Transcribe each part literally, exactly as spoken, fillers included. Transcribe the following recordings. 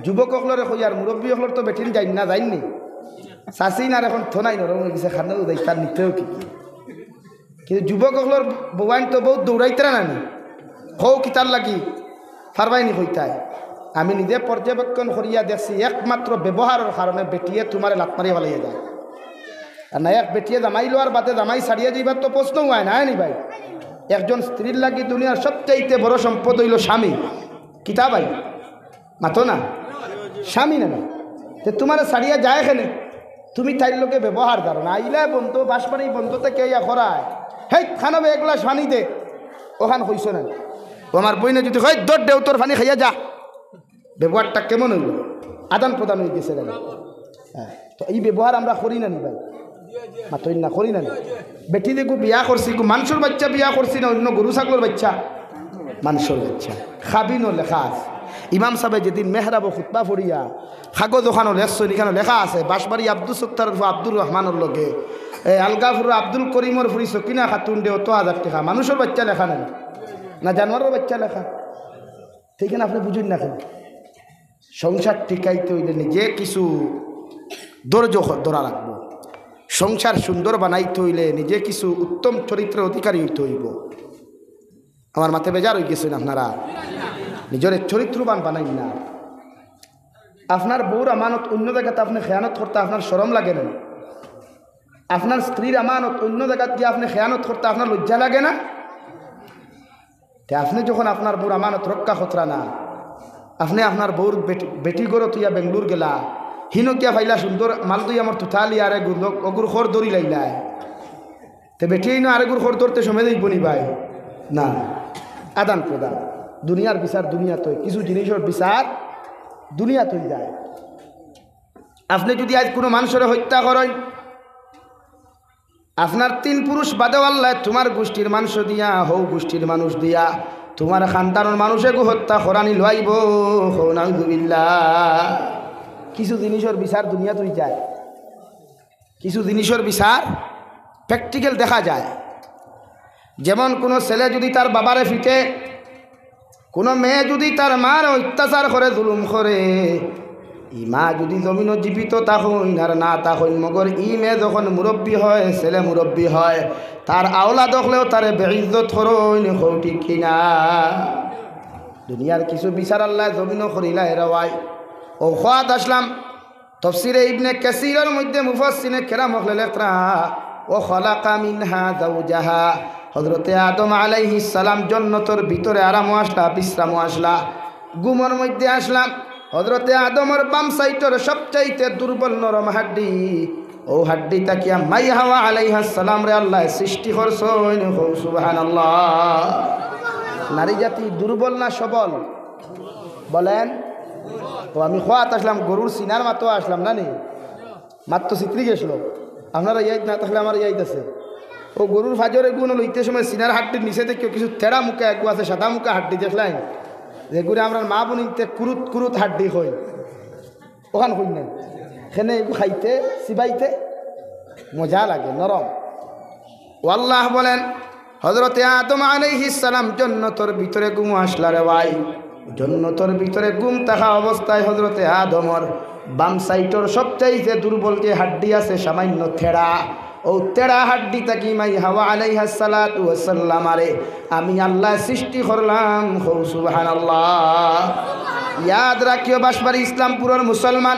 যুবক অকলরে কইয়ার, মুরব্বী অকলর তো বেটিন যাইন না, যাইননি? চাচিন আর এখন থনাই নরম অই গেছে, খানো উদাই তার নিতেও কি কি। কিন্তু যুবক অকলর বউয়াইন তো বউত দৌড়াইতরা নানি। কও কিতার লাগি? পারবায়নি কইতায়। আমি নিজে পর্যবেক্ষণ করিয়া দেখছি, একমাত্র ব্যবহারর কারণে বেটিয়ে তুমারে লাত মারিয়া ফালাইয়া যায়। আর না, এক বেটিয়ে জামাই লওয়ার বাদে জামাই ছাড়িয়া যাইবার তো প্রশ্নউ আয় না, আয়নি ভাই? একজন স্ত্রীর লাগি দুনিয়ার সবচাইতে বড় সম্পদ অইলো স্বামী। কিতা ভাই? মাতো না? স্বামী না, না। তে তুমারে ছাড়িয়া যায় কেনে? তুমি তাইর লগে ব্যবহার জানো না। আইলায় বন্ধ, বাঁশবাড়ি বন্ধ থাকি আইয়া করায়, "হেই, খানো বে, এক গ্লাস পানি দে।" অখান কইছো না? ও আমার বইনে যুদি কয়, "ধর দেও তোর পানি, খাইয়া যা।" ব্যবহারটা কেমন অইলো? আদান প্রদান অই গেছে না? হ্যাঁ, তো ই ব্যবহার আমরা করি না নি ভাই? মাতইন না, করি না নি? বেটি দেখো বিয়া করছি, গো মানষর বাইচ্চা বিয়া করছি না, অইন্য গরু ছাগলর বাইচ্চা? মানষর বাইচ্চা। খাবিনো লেখা আছে। ইমাম সাবে যেদিন মেহরাবো খুতবা পড়িয়া কাগজ অখানো লেখছইন, ইখানো লেখা আছে, বাঁশবাড়ি আব্দুস সত্তারর ফুয়া আব্দুর রহমানর লগে, এ, আলগাপুরর আব্দুল করিমর ফুড়ি সকিনা খাতুন দে অত হাজার টেকা। মানষর বাইচ্চা লেখা নাই, না জানোয়ারর বাইচ্চা লেখা? তে ইখান আপনে বুঝইন না কেনে? সংসার টিকাইতে অইলে নিজে কিছু ধৈর্য ধরা লাগবো। সংসার সুন্দর বানাইতে অইলে নিজে কিছু উত্তম চরিত্রর অধিকারী অইতে অইবো। আমার মাতে বেজার অই গেছইন আপনারা? নিজরে চরিত্রবান বানাইন না। আপনার বউর আমানত অইন্য জাগাত আপনে খেয়ানত করতা আপনার শরম লাগে না? আপনার স্ত্রীর আমানত অইন্য জাগাত গিয়া আপনে খেয়ানত করতা আপনার লজ্জা লাগে না? তে আপনে যখন আপনার বউর আমানত রক্ষা করতরা না, আপনে আপনার বউর বেটি, বেটি ঘরো থইয়া বেঙ্গলোর গেলা, হিনো গিয়া পাইলা সুন্দর মালদুই আমার তুতালি আর এগুর লোক, অগুর খর ধরি লাইলায়। তে বেটি ইনো আরেগুর খর ধরতে সময় দেইবো নি ভাই? না। আদান প্রদান। দুনিয়ার বিচার দুনিয়াত অয়, কিছু জিনিসর বিচার দুনিয়াত অই যায়। আপনে যুদি আইজ কুনু মানষরে হত্যা করইন, আপনার তিন পুরুষ বাদেও আল্লায় তুমার গুষ্টির মানষ দিয়া, হউ গুষ্টির মানুষ দিয়া, তুমার খানদানর মানুষ এগু হত্যা করানি লইবো। কও নাউজুবিল্লাহ। কিছু জিনিসর বিচার দুনিয়াত অই যায়, কিছু জিনিসর বিচার practical দেখা যায়। যেমন কুনু ছেলে যুদি তার বাবারে ফিটে, কুনু মেয়ে যুদি তার মার অত্যাচার করে, জুলুম করে, ই মা যুদি জমিনো জীবিত থাকইন আর না থাকইন, মগর ই মেয়ে যখন মুরব্বি হয়, ছেলে মুরব্বি হয়, তার আওলাদ অকলেও তারে বেইজ্জত করইন, কও ঠিক কি না? দুনিয়ার কিছু বিচার আল্লায় জমিনো করিলায় রে ভাই। অউ কওয়াত আছলাম, তফসিরে ইবনে কাসিরর মধ্যে মুফাসসিরে কেরাম অকলে লেখরা, "ওয়া খালাকা মিনহা যাওজাহা।" হযরতে আদম আলাইহিস সালাম জন্নতর ভিতরে আরামো আছলা, বিশ্রামো আছলা, ঘুমর মধ্যে আছলা। হযরতে আদমর বাম সাইডর সবচাইতে দুর্বল নরম হাড্ডি, অউ হাড্ডি থাকিয়া মাই হাওয়া আলাইহাস সালামরে আল্লায় সৃষ্টি করছইন। কও সুবহানাল্লাহ। নারী জাতি দুর্বল না সবল? বলেন। অউ আমি কওয়াত আছলাম, গরুর সিনার মাতো আছলাম না নি? মাত তো ছিতরি গেছলো। আপনারা ইয়াদ না থাকলে আমার ইয়াদ আছে। অউ গরুর ফাজর এগু অনো লইতে সময় সিনার হাড্ডির নিচে দেখিও কিছু তেড়া মুখা এগু আছে, সাদা মুখা হাড্ডি দেখলাইন? যেগুরে আমরার মা বইনতে কুরুত কুরুত হাড্ডি কইন। অখান কইন নাই? কেনে এগু খাইতে, চিবাইতে মজা লাগে, নরম। অউ আল্লায় বলেন, হযরতে আদম আলাইহিস সালাম জন্নতর ভিতরে ঘুমো আছলা রে ভাই। জন্নতর ভিতরে ঘুম থাকা অবস্থায় হযরতে আদমর বাম সাইডর সবচাইতে দুর্বল যে হাড্ডি আছে, সামান্য তেড়া, অউ তেড়া হাড্ডি থাকি মাই হাওয়া আলাইহাস সালাতু ওয়াস সালামারে আমি আল্লায় সৃষ্টি করলাম। কও সুবহানাল্লাহ। ইয়াদ রাখিও, বাঁশবাড়ি ইসলামপুরর মুসলমান,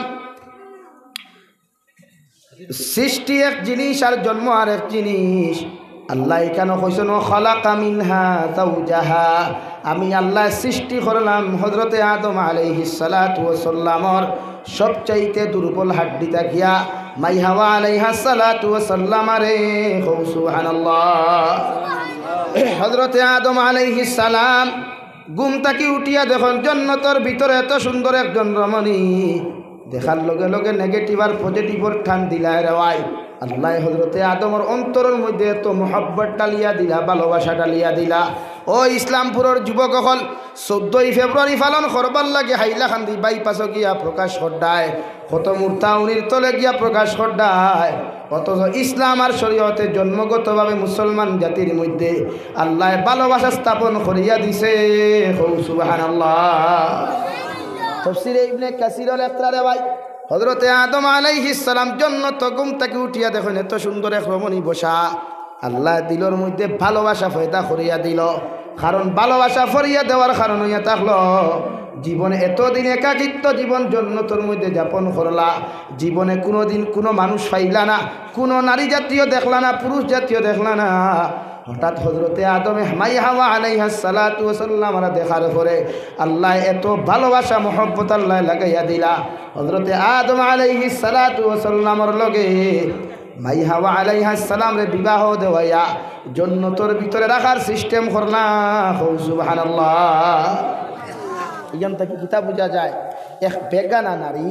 সৃষ্টি এক জিনিস আর জন্ম আরেক জিনিস। আল্লায় ইখানো কইছইন, "ওয়া খালাকা মিনহা যাওজাহা।" আমি আল্লায় সৃষ্টি করলাম হযরতে আদম আলাইহিস সালাতু ওয়াস সালামর সবচাইতে দুর্বল হাড্ডি থাকিয়া মাই হাওয়া আলাইহাস সালাতু ওয়াস সালামারে। কও সুবহানাল্লাহ। হযরতে আদম আলাইহিস সালাম ঘুম থাকি উঠিয়া দেখইন জন্নতর ভিতরে এত সুন্দর একজন রমণী, দেখার লগে লগে negative আর positive-র টান দিলায় রে ভাই। আল্লায় হযরতে আদমর অন্তরর মধ্যে এত মহব্বত ঢালিয়া দিলা, ভালোবাসা ঢালিয়া দিলা। অউ ইসলামপুরর যুবক অকল, চৌদ্দই ফেব্রুয়ারি পালন করবার লাগি হাইলাকান্দি বাইপাসো গিয়া প্রকাশ কররায়, কত মুর্তাউনির তলে গিয়া প্রকাশ কররায়। অথচ ইসলাম আর শরীয়তে জন্মগতভাবে মুসলমান জাতির মধ্যে আল্লায় ভালোবাসা স্থাপন করিয়া দিছে। কও সুবহানাল্লাহ। তফসিরে ইবনে কাসিরো লেখরা রে ভাই, হযরতে আদম আলাইহিস সালাম জন্নত ঘুম থাকি উঠিয়া দেখইন এত সুন্দর এক রমণী বসা। আল্লায় দিলর মধ্যে ভালোবাসা পয়দা করিয়া দিল, কারণ ভালোবাসা পয়দা দেওয়ার কারণ অইয়া থাকলো জীবনে এতদিন একাকিত্ব জীবন জন্নতর মধ্যে যাপন করলা, জীবনে কুনুদিন কুনু মানুষ পাইলা না, কুনু নারী জাতিও দেখলা না, পুরুষ জাতিও দেখলা না। হঠাৎ হযরতে আদমে মাই হাওয়া আলাইহাস সালাতু ওয়াস সালামরে দেখার পরে আল্লায় এত ভালোবাসা মহব্বত আল্লায় লাগাইয়া দিলা। হযরতে আদম আলাইহিস সালাতু ওয়াস সালামর লগে মাই হাওয়া আলাইহাস সালামরে বিবাহ দেওয়াইয়া জন্নতর ভিতরে রাখার সিস্টেম করলা। কও সুবহানাল্লাহ। ইখান থাকি কিতা বুঝা যায়? এক বেগানা নারী,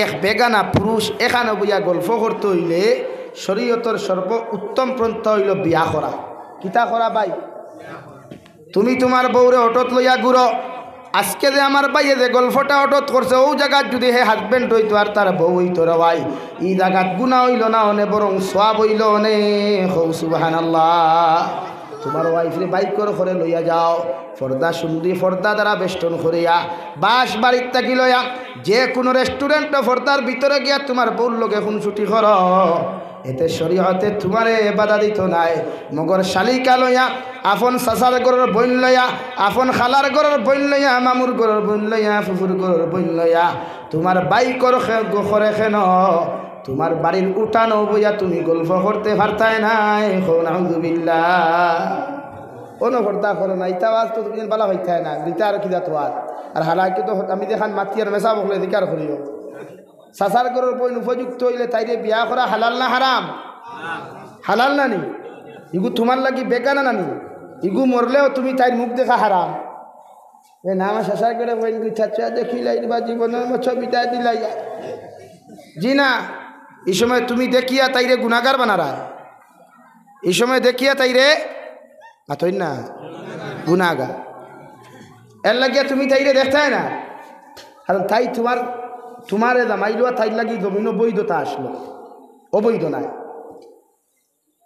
এক বেগানা পুরুষ এখানো বইয়া গল্প করতে অইলে শরীয়তর সর্ব উত্তম পন্থা অইলো বিয়া করা। কিতা করা ভাই? তুমি তুমার বউরে অটোত লইয়া ঘুরো। আজকে যে আমার ভাইয়ে যে গল্পটা অটোত করছে, অউ জাগাত যুদি হে husband অইতো আর তার বউ অইতো রে ভাই, ই জাগাত গুনা অইলো না অনে, বরং সওয়াব অইলো অনে। কও সুবহানাল্লাহ। তুমার wife রে বাইকর করে লইয়া যাও, পর্দা সুন্দি পর্দা দ্বারা বেষ্টন করিয়া, বাস বাড়িত থাকি লইয়া, যে কুনু restaurant পর্দার ভিতরে গিয়া তুমার বউর লগে খুনসুটি করো, এতে শরীয়তে তুমারে বাধা দিতো নায়। মগর শালিকা লইয়া, আপন চাচার ঘরর বইন লইয়া, আপন খালার ঘরর বইন লইয়া, মামুর ঘরর বইন লইয়া, ফুফুর ঘরর বইন লইয়া, তুমার বাইকর খে-, ঘরে কেনো? তুমার বাড়ির উঠানো বইয়া তুমি গল্প করতে পারতায় নায়। কও নাউজুবিল্লাহ। অনো পর্দা করো না, ইতা আওয়াজ তো তুমি বালা পাইতায় না, ইতা আর কিতা তো আর। আর হালাকি তো আমি যেখান মাতিয়ার মেসাব অকলে জিকার করিও। চাচার ঘরর বইন উপযুক্ত অইলে তাইরে বিয়া করা হালাল না হারাম? হালাল না নি? ইগু তুমার লাগি বেগানা না নি? ইগু মরলেও তুমি তাইর মুখ দেখা হারাম। এ না, আমার চাচার ঘরর বইন গু চাচা দেখিলাই বা জীবনর মতো বিদায় দিলাই। জি না, ই সময় তুমি দেখিয়া তাইরে গুনাগার বানারা। ই সময় দেখিয়া তাইরে, মাতইন না, গুনাগার। এর লাগিয়া তুমি তাইরে দেখতায় না, কারণ তাই তুমার, তুমারে জামাই লওয়া তাইর লাগি জমিনো বৈধতা আসলো, অবৈধ নায়।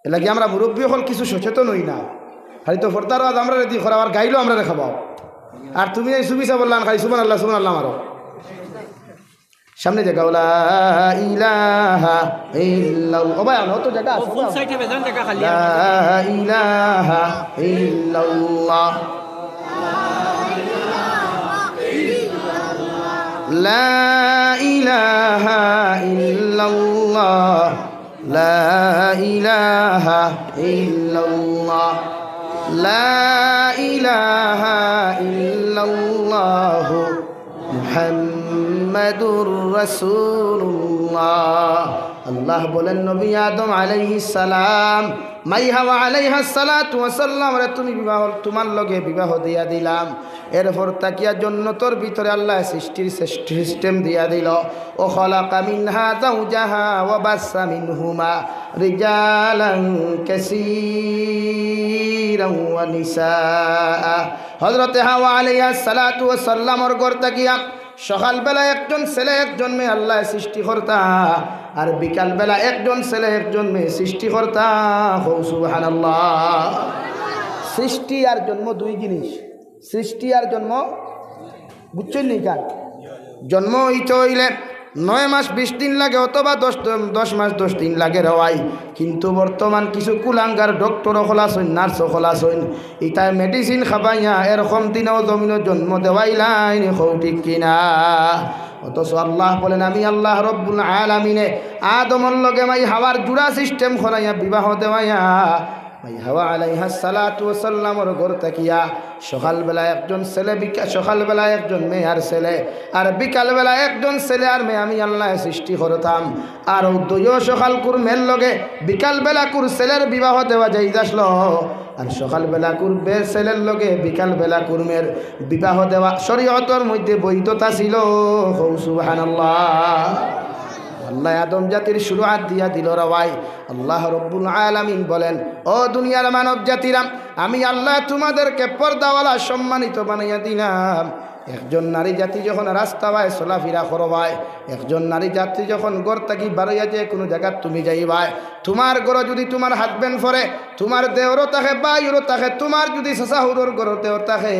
এর লাগি আমরা মুরব্বি অকল কিছু সচেতন অই না, খালি তো পর্দার আওয়াজ আমরারে দি করাও আর গাইলো আমরারে খাবাও। আর তুমি এই সুবিসা বললাম খালি সুবহানাল্লাহ, সুবহানাল্লাহ মারো। সামনে জাগা, লা ইলাহা ইল্লাল্লাহ। ও ভাই, অত জাগা আছে। Full side-এ বেজান জাগা খালি। লা ইলাহা ইল্লাল্লাহ। লা ইলাহা ইল্লাল্লাহ। লা ইলাহা ইল্লাল্লাহ। লা ইলাহা ইল্লাল্লাহু মুহাম্মাদুর রাসূলুল্লাহ। আল্লাহ বলেন, নবী আদম আলাইহিস সালাম, মাই হাওয়া আলাইহাস সালাতু ওয়াস সালামরে তুমি বিবাহ, তুমার লগে বিবাহ দিয়া দিলাম। এরপর থাকিয়া জন্নতর ভিতরে আল্লায় সৃষ্টির শ্রেষ্ঠ system দিয়া দিল। ও খালাকা মিনহা যাওজাহা ওয়া বাসসা মিনহুমা রিজালান কাসীরান ওয়া নিসাআ। হযরতে হাওয়া আলাইহাস সালাতু ওয়াস সালামর ঘর থাকিয়া সকালবেলা একজন ছেলে একজন মেয়ে আল্লায় সৃষ্টি করতা, আর বিকালবেলা একজন ছেলে একজন মেয়ে সৃষ্টি করতা। কও সুবহানাল্লাহ। সৃষ্টি আর জন্ম দুই জিনিস। সৃষ্টি আর জন্ম, বুঝছইন নি ইখান? জন্ম অইতে অইলে নয় মাস বিশ দিন লাগে অথবা দশ, দশ মাস দশ দিন লাগে রে ভাই। কিন্তু বর্তমান কিছু কুলাঙ্গার doctor অকল আছইন, nurse অকল আছইন, ইতায় medicine খাবাইয়া এরকম দিনেও জমিনো জন্ম দেওয়াইলাইন, কও ঠিক কিনা? অথচ আল্লাহ বলেন, আমি আল্লাহ রব্বুল আলামিনে আদমর লগে মাই হাওয়ার জুড়া system করাইয়া বিবাহ দেওয়াইয়া মাই হাওয়া আলাইহাস সালাতু ওয়াস সালামর ঘর থাকিয়া সকালবেলা একজন ছেলে, বিকা-, সকালবেলা একজন মেয়ে আর ছেলে, আর বিকালবেলা একজন ছেলে আর মেয়ে আমি আল্লায় সৃষ্টি করতাম। আর অউ দুইও সকালকুর মেয়ের লগে বিকালবেলাকুর ছেলের বিবাহ দেওয়া জায়েজ আসলো, আর সকালবেলাকুর বে-, ছেলের লগে বিকালবেলাকুর মেয়ের বিবাহ দেওয়া শরীয়তর মধ্যে বৈধতা ছিল। কও সুবহানাল্লাহ। আল্লায় আদম জাতির শুরুআত দিয়া দিল রে ভাই। আল্লাহ রব্বুল আলামিন বলেন, ও দুনিয়ার মানব জাতিরা, আমি আল্লাহ তোমাদেরকে পর্দাওয়ালা সম্মানিত বানাইয়া দিলাম। একজন নারী জাতি যখন রাস্তাবায় চলাফিরা করবায়, একজন নারী জাতি যখন ঘর থাকি বারইয়া যে কুনু জাগাত তুমি যাইবায়, তুমার ঘরো যুদি তুমার husband পড়ে, তুমার দেওরও থাকে, ভাইরও থাকে, তুমার যুদি চাচা হুরুর ঘরর দেওর থাকে,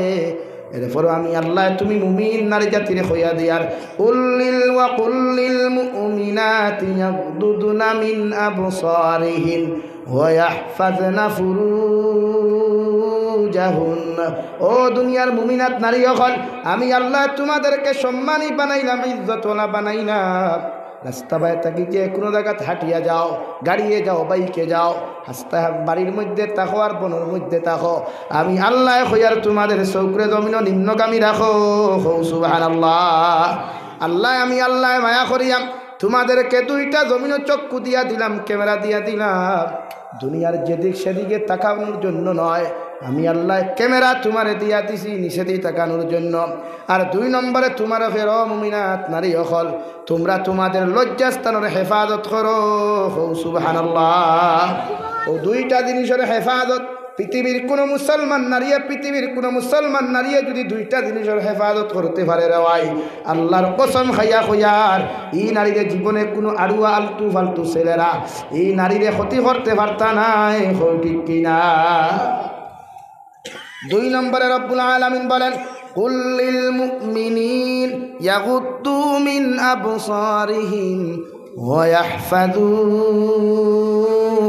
এরপরও আমি আল্লায় তুমি মুমিন নারী জাতিরে কইয়া দিয়ার, উল্লিল ওয়া কুল্লিল মুমিনাতি ইয়াগদুদনা মিন আবসারিহিন ওয়া ইয়াহফাজনা ফুরুজাহুন। ও দুনিয়ার মুমিনাত নারী অকল, আমি আল্লায় তোমাদেরকে সম্মানী বানাইলাম, ইজ্জতওয়ালা বানাইলাম। রাস্তা বায় থাকি যে কুনু জাগাত হাঁটিয়া যাও, গাড়িয়ে যাও, বাইকে যাও, রাস্তা বাড়ির মধ্যে থাকো আর বনর মধ্যে থাকো, আমি আল্লায় কইয়ার তোমাদের চউখরে জমিনো নিম্নগামী রাখো। কও সুবহানাল্লাহ। আল্লায়, আমি আল্লায় মায়া করিয়াম, তোমাদেরকে দুইটা জমিনো চক্ষু দিয়া দিলাম, ক্যামেরা দিয়া দিলাম। দুনিয়ার যেদিক সেদিকে তাকানোর জন্য নয়, আমি আল্লায় ক্যামেরা তোমারে দিয়া দিছি নিচেদি তাকানোর জন্য। আর দুই নম্বরে তোমার ফেরো মুমিনাত নারী অকল, তোমরা তোমাদের লজ্জাস্থানর হেফাজত করো। কও সুবহানাল্লাহ। ও দুইটা জিনিসর হেফাজত পৃথিবীর কুনু মুসলমান নারীয়ে, পৃথিবীর কুনু মুসলমান নারীয়ে যদি দুইটা জিনিসর হেফাজত করতে পারে রে ভাই, আল্লাহর কসম খাইয়া কইয়ার, ই নারীরে জীবনে কুনু আড়ুয়া আলতু ফালতু ছেলেরা ই নারীরে ক্ষতি করতে পারতা নায়। কও ঠিক কিনা? দুই নম্বরে রব্বুল আলামিন বলেন, কুল্লিল মুমিনিন ইয়াগুদ্দু মিন আবসারিহিম ওয়া ইয়াহফাজু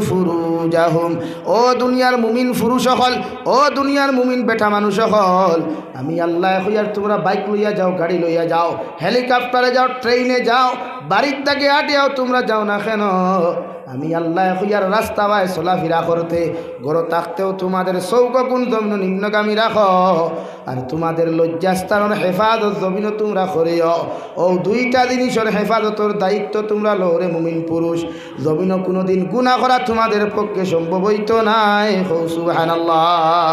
ফুরুজাহুম। ও দুনিয়ার মুমিন পুরুষ অকল, ও দুনিয়ার মুমিন বেটা মানুষ অকল, আমি আল্লায় কইয়ার তোমরা বাইক লইয়া যাও, গাড়ি লইয়া যাও, হেলিকপ্টারে যাও, ট্রেনে যাও, বাড়ির থাকি আটিয়াও তোমরা যাও না কেন, আমি আল্লায় কইয়ার রাস্তা বায় চলাফিরা করতে, ঘরো থাকতেও তোমাদের চউখগুন জমিনো নিম্নগামী রাখো, আর তোমাদের লজ্জাস্থানর হেফাজত জমিনো তোমরা করিও। ও দুইটা জিনিসর হেফাজতর দায়িত্ব তোমরা লও রে মুমিন পুরুষ। জমিনো কুনুদিন গুনা করা তোমাদের পক্ষে সম্ভব অইতো নায়। কও সুবহানাল্লাহ।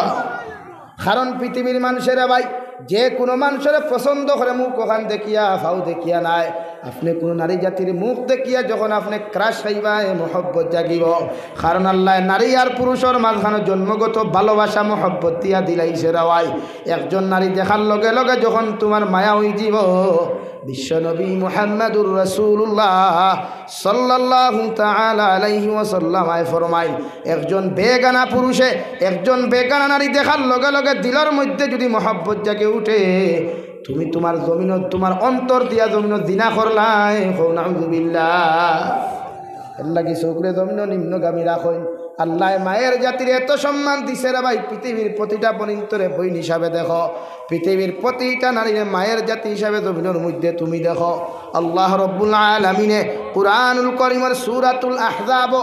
কারণ পৃথিবীর মানুষেরা ভাই, যে কুনু মানুষরে পছন্দ করে মুখ অখান দেখিয়া, ফাও দেখিয়া নায়। আপনে কুনু নারী জাতির মুখ দেখিয়া যখন আপনে ক্রাশ খাইবায়, মহব্বত জাগিবো। কারণ আল্লায় নারী আর পুরুষর মাঝখানো জন্মগত ভালোবাসা মহব্বত দিয়া দিলাইছে রে ভাই। একজন নারী দেখার লগে লগে যখন তোমার মায়া অইযিবো, বিশ্বনবী মুহাম্মাদুর রাসূলুল্লাহ সাল্লাল্লাহু তাআলা আলাইহি ওয়াসাল্লাম আয় ফরমাইল, একজন বেগানা পুরুষে একজন বেগানা নারী দেখার লগে লগে দিলর মধ্যে যদি মহব্বত জাগে উঠে, তুমি তোমার জমিনো, তোমার অন্তর দিয়া জমিনো জিনা করলায়। কও নাউজুবিল্লাহ। এরলাগি চউখরে জমিনো নিম্নগামী রাখইন। আল্লায় মায়ের জাতিরে এত সম্মান দিছে রে ভাই, পৃথিবীর প্রতিটা বইনতরে বইন হিসাবে দেখো, পৃথিবীর প্রতিটা নারীরে মায়ের জাতি হিসাবে জমিনর মধ্যে তুমি দেখো। আল্লাহ রব্বুল আলামিনে কুরআনুল করিমর সূরাতুল আহজাব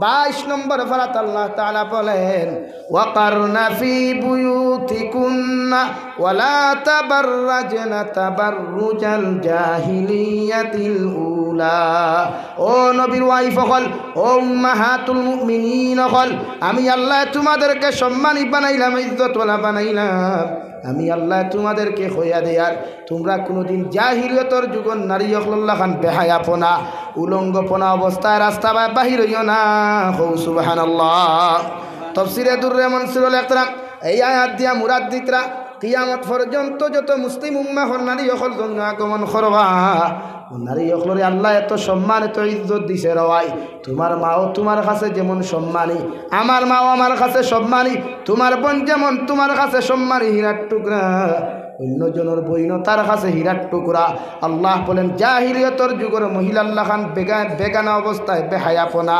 বাইশ নম্বর পারাত আল্লাহ তাআলা বলেন, ওয়াকারনা ফি বুয়ুতিকুন্না ওয়ালা তাবাররাজনা তাবাররুজাল জাহিলিয়াতিল উলা। ও নবীর ওয়াইফ অকল, ও উম্মাহাতুল মুমিনিন অকল, আমি আল্লায় তোমাদেরকে সম্মানী বানাইলাম, ইজ্জতওয়ালা বানাইলাম। আমি আল্লায় তোমাদেরকে কইয়া দেয়ার, তোমরা কুনুদিন জাহিলিয়তর যুগর নারী অকলর লাখান বেহায়াপনা, উলঙ্গপনা অবস্থায় রাস্তা বায় বাহির অইও না। কও সুবহানাল্লাহ। তফসিরে দুররে মনসুর লেখতরা, এই আয়াত দিয়া মুরাদ দিতরা, কিয়ামত পর্যন্ত যত মুসলিম উম্মাহর নারী অকল জমিনো আগমন করবা, ও নারী অকলরে আল্লায় এত সম্মান, এত ইজ্জত দিছে রে ভাই। তোমার মাও তোমার কাছে যেমন সম্মানী, আমার মাও আমার কাছে সম্মানী। তোমার বইন যেমন তোমার কাছে সম্মানী, হীরার টুকরা, অন্য জনর বইনও তার কাছে হীরার টুকরা। আল্লাহ বলেন, জাহিলিয়তর যুগর মহিলার লাখান বেগা-, বেগানা অবস্থায়, বেহায়াপনা,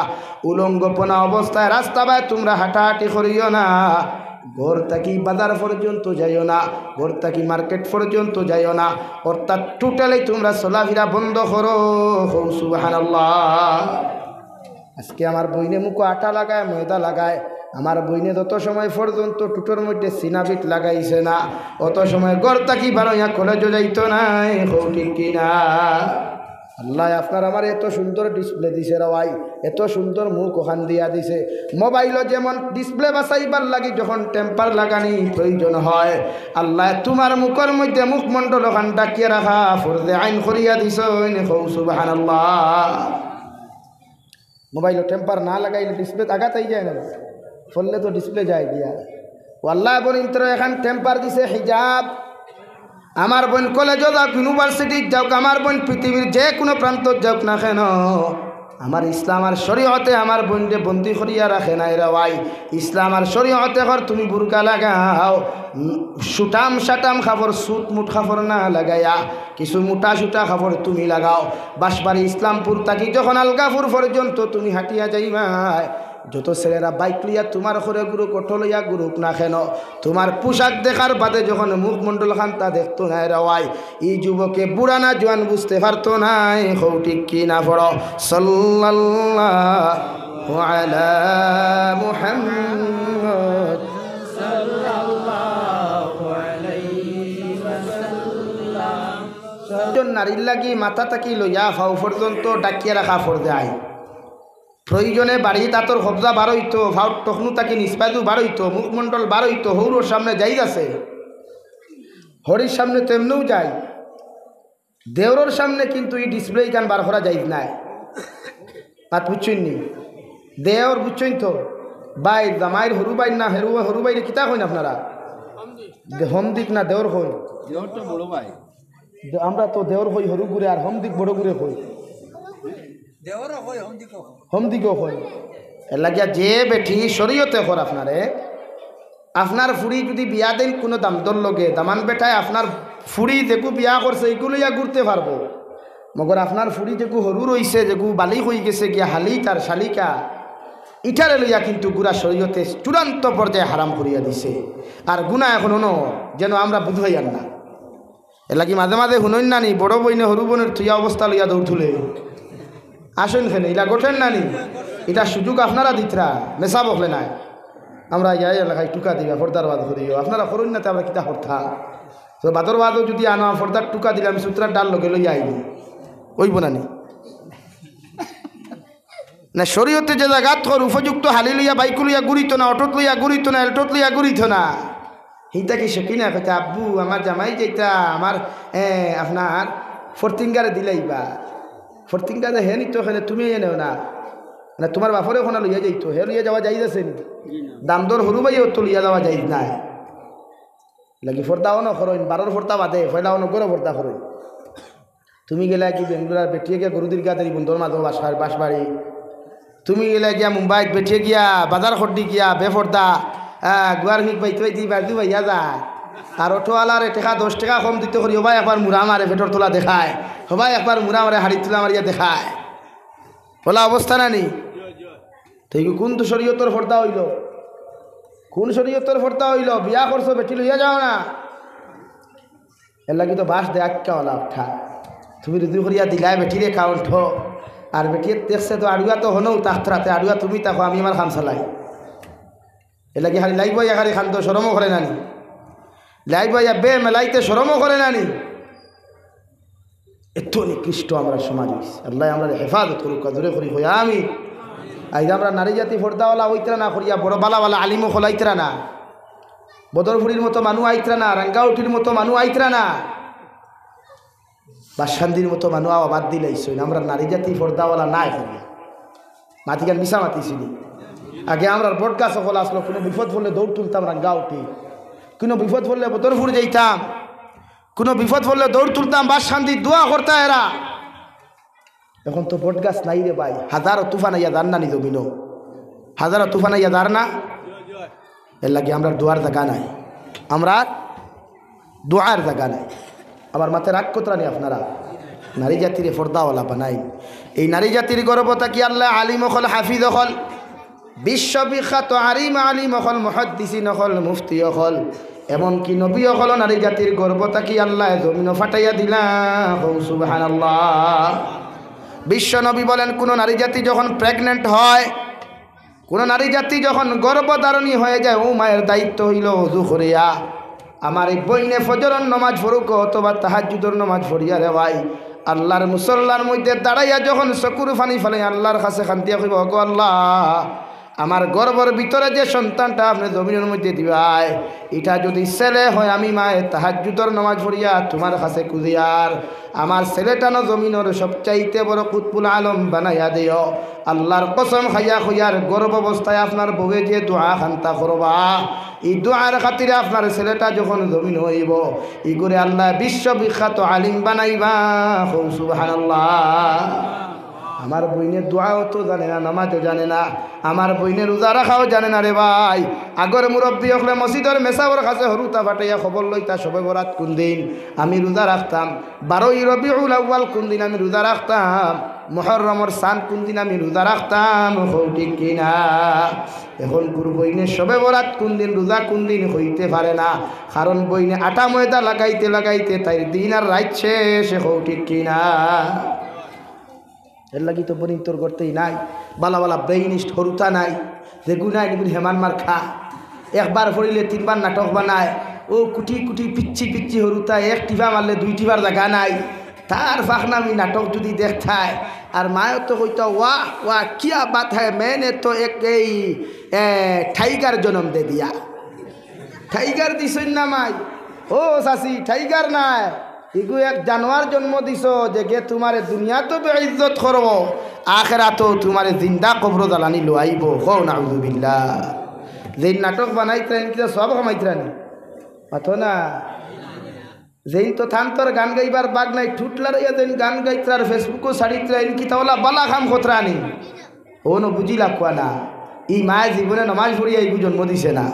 উলঙ্গপনা অবস্থায় রাস্তা বায় তোমরা হাঁটাহাঁটি করিও না। ঘর থাকি বাজার পর্যন্ত যাইও না, ঘর থাকি মার্কেট পর্যন্ত যাইও না, অর্থাৎ totally তোমরা চলাফিরা বন্ধ করো। কও সুবহানাল্লাহ। আজকে আমার বইনে মুখো আটা লাগায়, ময়দা লাগায়, আমার বইনে যত সময় পর্যন্ত টুটোর মধ্যে সিনাবিট লাগাইছে না, অত সময় ঘর থাকি বারইয়া কলেজো যাইতো নায়। কও ঠিক কিনা? আল্লায় আপনার আমারে এত সুন্দর ডিসপ্লে দিছে রে ভাই, এত সুন্দর মুখ অখান দিয়া দিছে। মোবাইলো যেমন ডিসপ্লে বাঁচাইবার লাগি যখন টেম্পার লাগানি প্রয়োজন হয়, আল্লায় তোমার মুখর মধ্যে মুখমণ্ডল অখান ঢাকিয়া রাখা ফরজে আইন করিয়া দিছইন। কও সুবহানাল্লাহ। মোবাইলো টেম্পার না লাগাইলে ডিসপ্লে আঘাত অই যায় না, ফললে তো ডিসপ্লে যায় গিয়া। ও আল্লাহ, বইনতরে এখান টেম্পার দিছে হিজাব। আমার বইন কলেজো যাউক, ইউনিভার্সিটিত যাউক, আমার বইন পৃথিবীর যে কুনু প্রান্তত যাউক না কেন, আমার ইসলাম আর শরীয়তে আমার বইনরে বন্দি করিয়া রাখে নাই রে ভাই। ইসলাম আর শরীয়তে কর তুমি বুরকা লাগাও, উম, সুটাম সাটাম কাপড়, সুট মুট কাপড় না লাগাইয়া কিছু মোটা সুটা কাপড় তুমি লাগাও। বাঁশবাড়ি ইসলামপুর থাকি যখন আলগাপুর পর্যন্ত তুমি হাঁটিয়া যাইবায়, যত ছেলেরা বাইক লইয়া তুমার ঘরে ঘুরুক, অটো লইয়া ঘুরুক না কেন, তুমার পোশাক দেখার বাদে যখন মুখমণ্ডল খান্তা দেখতো নায় রে ভাই, ই যুবকে বুড়া না জোয়ান বুঝতে পারতো নায়। কও ঠিক কি না পড়ো? সাল্লাল্লাহু আলা মুহাম্মদ। একজন নারীর লাগি মাথা থাকি লইয়া পাও পর্যন্ত ঢাকিয়া রাখা ফরজে আইন। প্রয়োজনে বাড়িত আতর কবজা বারইতো, পাওর টখনু থাকি নিচবাজু বারইতো, মুখমণ্ডল বারইতো, হউরর সামনে জায়েজ আছে, হড়ির সামনে তো এমনেও যায়, দেওরর সামনে কিন্তু ই ডিসপ্লে ইখান বার করা জায়েজ নাই। মাত বুঝছইন নি? দেওর বুঝছইন তো? ভাই, জামাইর হরু ভাই না, হেরু, হরু ভাইরে কিতা কইন আপনারা? দে-, হমদিক না দেওর কইন? দেওর তো বড় ভাই। দে-, আমরা তো দেওর কই হরু গুরে, আর হমদিক বড় গুরে কই। দেওরও কই, হমদিকও কই। হমদিকও কই। এর লাগিয়া যে বেটি শরীয়তে কর আপনারে, আপনার ফুড়ি যদি বিয়া দেইন কুনু দামদর লগে, দামান বেটায় আপনার ফুড়ি যেগু বিয়া করছে, ইগু লইয়া ঘুরতে পারবো। মগর আপনার ফুড়ি যেগু হরু রইছে, যেগু বালিগ অইগেছে গিয়া হালিত আর শালিকা, ইটারে লইয়া কিন্তু গুরা শরীয়তে চূড়ান্ত পর্যায়ে হারাম করিয়া দিছে। আর গুনা এখন অনো যেন আমরা বুঝাইয়ার না। এর লাগি মাঝে মাঝে হুনইন না নি, বড় বইনে হরু বইনর থুইয়া অবস্থা লইয়া দৌড় তুলে। আসইন কেনে, ইলা ঘটের না নি? ইটা সুযোগ আপনারা দিতরা, মেছা বকলে নায়। আমরা ইয়া এলাকায় টুকা দিবা, পর্দার ওয়াজ করিও। আপনারা করইন না, তে আমরা কিতা করতা? তো বাদর ওয়াজও যদি আনো, পর্দার টুকা দিলে আমি সুতরার ডাল লগে লইয়া আইবো। অইবো না নি? না, শরীয়তে যে জাগাত কর উপযুক্ত হালি লইয়া, বাইক লইয়া ঘুরিত না, অটোত লইয়া ঘুরিত না, এল্টোত লইয়া ঘুরিত না। হিতা কি শিখি না? কইতা, "আব্বু, আমার জামাই যেটা, আমার, এ, আপনার ফরতিঙ্গারে দিলাইবা।" ফরতিঙ্গারে হে নিত, কেনে তুমি এনে নেও না? না, তোমার বাপরে কোনা লইয়া যাইতো, হে লইয়া যাওয়া জায়েজ আছে নি? দামদর হরু ভাইও তো লইয়া যাওয়া জায়েজ নাই। লাগি পর্দা অনো করইন, বারর পর্দা বাদে, পয়লা অনো গরো পর্দা করইন। তুমি গেলায় কি বেঙ্গুলার বেটিয়ে গিয়া গরু দীর্ঘা দেরি বন্দর মাঝে বাসার বাসবাড়ি। তুমি গেলায় গিয়া মুম্বাইত বেটিয়ে গিয়া বাজার খড্ডি গিয়া বেপর্দা, আহ, গুয়ার মিক বাইতে বাইতে বাজু বাইয়া যায়। আর অটোওয়ালারে টেকা দশ টেকা কম দিতে করি, হবায় একবার মুড়া মারে পেটর তলা দেখায়, হবায় একবার মুড়া মারে হাড়ির তলা মারিয়া দেখায়। অলা অবস্থা না নি? তো ইগু কুন শরীয়তর পর্দা অইলো? কুন শরীয়তর পর্দা অইলো? বিয়া করছো, বেটি লইয়া যাও না। এর লাগি তো বাঁশ দেয়া আক্কা অলা উঠা। তুমি রুজি করিয়া দিলায় বেটিরে কাউন্ট, আর বেটিয়ে দেখছে তো আড়ুয়া তো হনউ তাখতরাতে, আড়ুয়া তুমি তাকো, আমি আমার কাম চালাই। এর লাগি খালি লাইবা ইয়া খালি খান্দ শরমও করে না নি? লাইবা ইয়া বে মেলাইতে শরমও করে না নি? এত নিকৃষ্ট আমরার সমাজ অইছে। আল্লায় আমরারে হেফাজত করুক্কা, জোরে করি কই আমিন। আইজ আমরার নারী জাতি পর্দাওয়ালা অইতরা না করিয়া বড় বালা বালা আলিম অকল আইতরা না, বদরপুরির মতো মানু আইতরা না, রাঙ্গাউটির মতো মানু আইতরা না, বাসকান্দির মতো মানু আওয়া বাদ দিলাইছইন। আমরার নারী জাতি পর্দাওয়ালা নায় করিয়া। মাতিখান মিছা মাতিছি নি? আগে আমরার বটগাছ অকল আছলো, কুনু বিপদ পড়লে দৌড় তুলতাম রাঙ্গাউটি, কুনু বিপদ পড়লে বদরপুর যাইতাম, কুনু বিপদ পড়লে দৌড় তুলতাম, বাসকান্দি দোয়া করতা এরা। এখন তো বটগাছ নাই রে ভাই, হাজারো তুফান আইয়া যার না নি জমিনো, হাজারো তুফান আইয়া যার না। এর লাগি আমরার দোয়ার জাগা নাই, আমরার দোয়ার জাগা নাই। আমার মাতে রাগ করতরা নি আপনারা, নারী জাতিরে পর্দাওয়ালা বানাইন। এই নারী জাতির গর্ভ থাকি আল্লায় আলিম অকল, হাফিজ অকল, বিশ্ববিখ্যাত আলিম, আলিম অকল, মুহাদ্দিসিন অকল, মুফতি অকল, এমনকি নবী অকল নারী জাতির গর্ভ থাকি আল্লায় জমিনো ফাটাইয়া দিলা। কও সুবহানাল্লাহ। বিশ্ব নবী বলেন, কুনু নারী জাতি যখন প্রেগন্যান্ট হয়, কুনু নারী জাতি যখন গর্ভধারণী হয়ে যায়, ও মায়ের দায়িত্ব অইলো অজু করিয়া আমার এই বইনে ফজরর নমাজ পড়ুক অথবা তাহাজ্জুদর নমাজ পড়িয়া রে ভাই, আল্লার মুসল্লার মধ্যে দাঁড়াইয়া যখন চকুর পানি ফালাই আল্লার কাছে কান্দিয়া কইবা, "ওগো আল্লা, আমার গর্ভর ভিতরে যে সন্তানটা আপনে জমিনর মধ্যে দিবায়, ইটা যদি ছেলে হয়, আমি মায়ে তাহাজ্জুদর নমাজ পড়িয়া তুমার কাছে খুজিয়ার, আমার ছেলেটানো জমিনর সবচাইতে বড় কুতবুল আলম বানাইয়া দিও।" আল্লার কসম খাইয়া কইয়ার, গর্ভ অবস্থায় আপনার বউয়ে যে দোয়া খান্তা করবা, ই দোয়ার খাতিরে আপনার ছেলেটা যখন জমিন অইবো, ইগুরে আল্লায় বিশ্ববিখ্যাত আলিম বানাইবা। কও সুবহানাল্লাহ। আমার বইনে দোয়াও তো জানে না, নামাজও জানে না, আমার বইনে রোজা রাখাও জানে না রে ভাই। আগর মুরব্বি অকলে মসজিদর মেসাবর কাছে হুরুতা ফাটাইয়া খবর লইতা শবে বরাত কুন দিন আমি রোজা রাখতাম, বারোই রবিউল আউয়াল কুন দিন আমি রোজা রাখতাম, মুহররমর চান কুন দিন আমি রোজা রাখতাম, কও ঠিক কিনা? অখনকুর বইনে শবে বরাত কুন দিন, রোজা কুন দিন কইতে পারে না, কারণ বইনে আটা ময়দা লাগাইতে লাগাইতে তাইর দিন আর রাইত শেষ, কও ঠিক কিনা? এরলাগি তো বইন তোর গর্তেই নাই, বালা বালা ব্রেইনিস্ট হুরুতা নাই, যেগুন আইন গুন হেমান মার্কা, একবার পড়িলে তিনবার নাটক বানায়, অউ কুটি কুটি পিচ্ছি পিচ্ছি হুরুতা এক টিপা মারলে দুই টিপার জাগা নাই। তার ফাখনামি নাটক যুদি দেখতায়, আর মায়ও তো কইতা, "ওয়াহ ওয়াহ, কিয়া বাত হ্যায়, মেনে তো এক এই, এ, টাইগার জনম দে দিয়া।" টাইগার দিছইন না মাই? ও চাচি, টাইগার নায়, ইগু এক জানোয়ার জন্ম দিছো, যেগে তুমারে দুনিয়াত বেইজ্জত করবো, আখেরাতো তুমারে জিন্দা কবরো জ্বালানি লওয়াইবো। কও নাউজুবিল্লাহ। যেইন নাটক বানাইতরা, ইন কিতা সওয়াব কামাইতরা নি? মাতো না। যেইন তো থানতর গান গাইবার বাগ নাই, ঠুট লড়াইয়া যেইন গান গাইতরা আর Facebook-ও ছাড়িতরা, ইন কিতা অলা বালা কাম করতরা নি? অনো বুঝি লাগুয়া না। ই মায়ে জীবনে নমাজ পড়িয়া ইগু জন্ম দিছে না,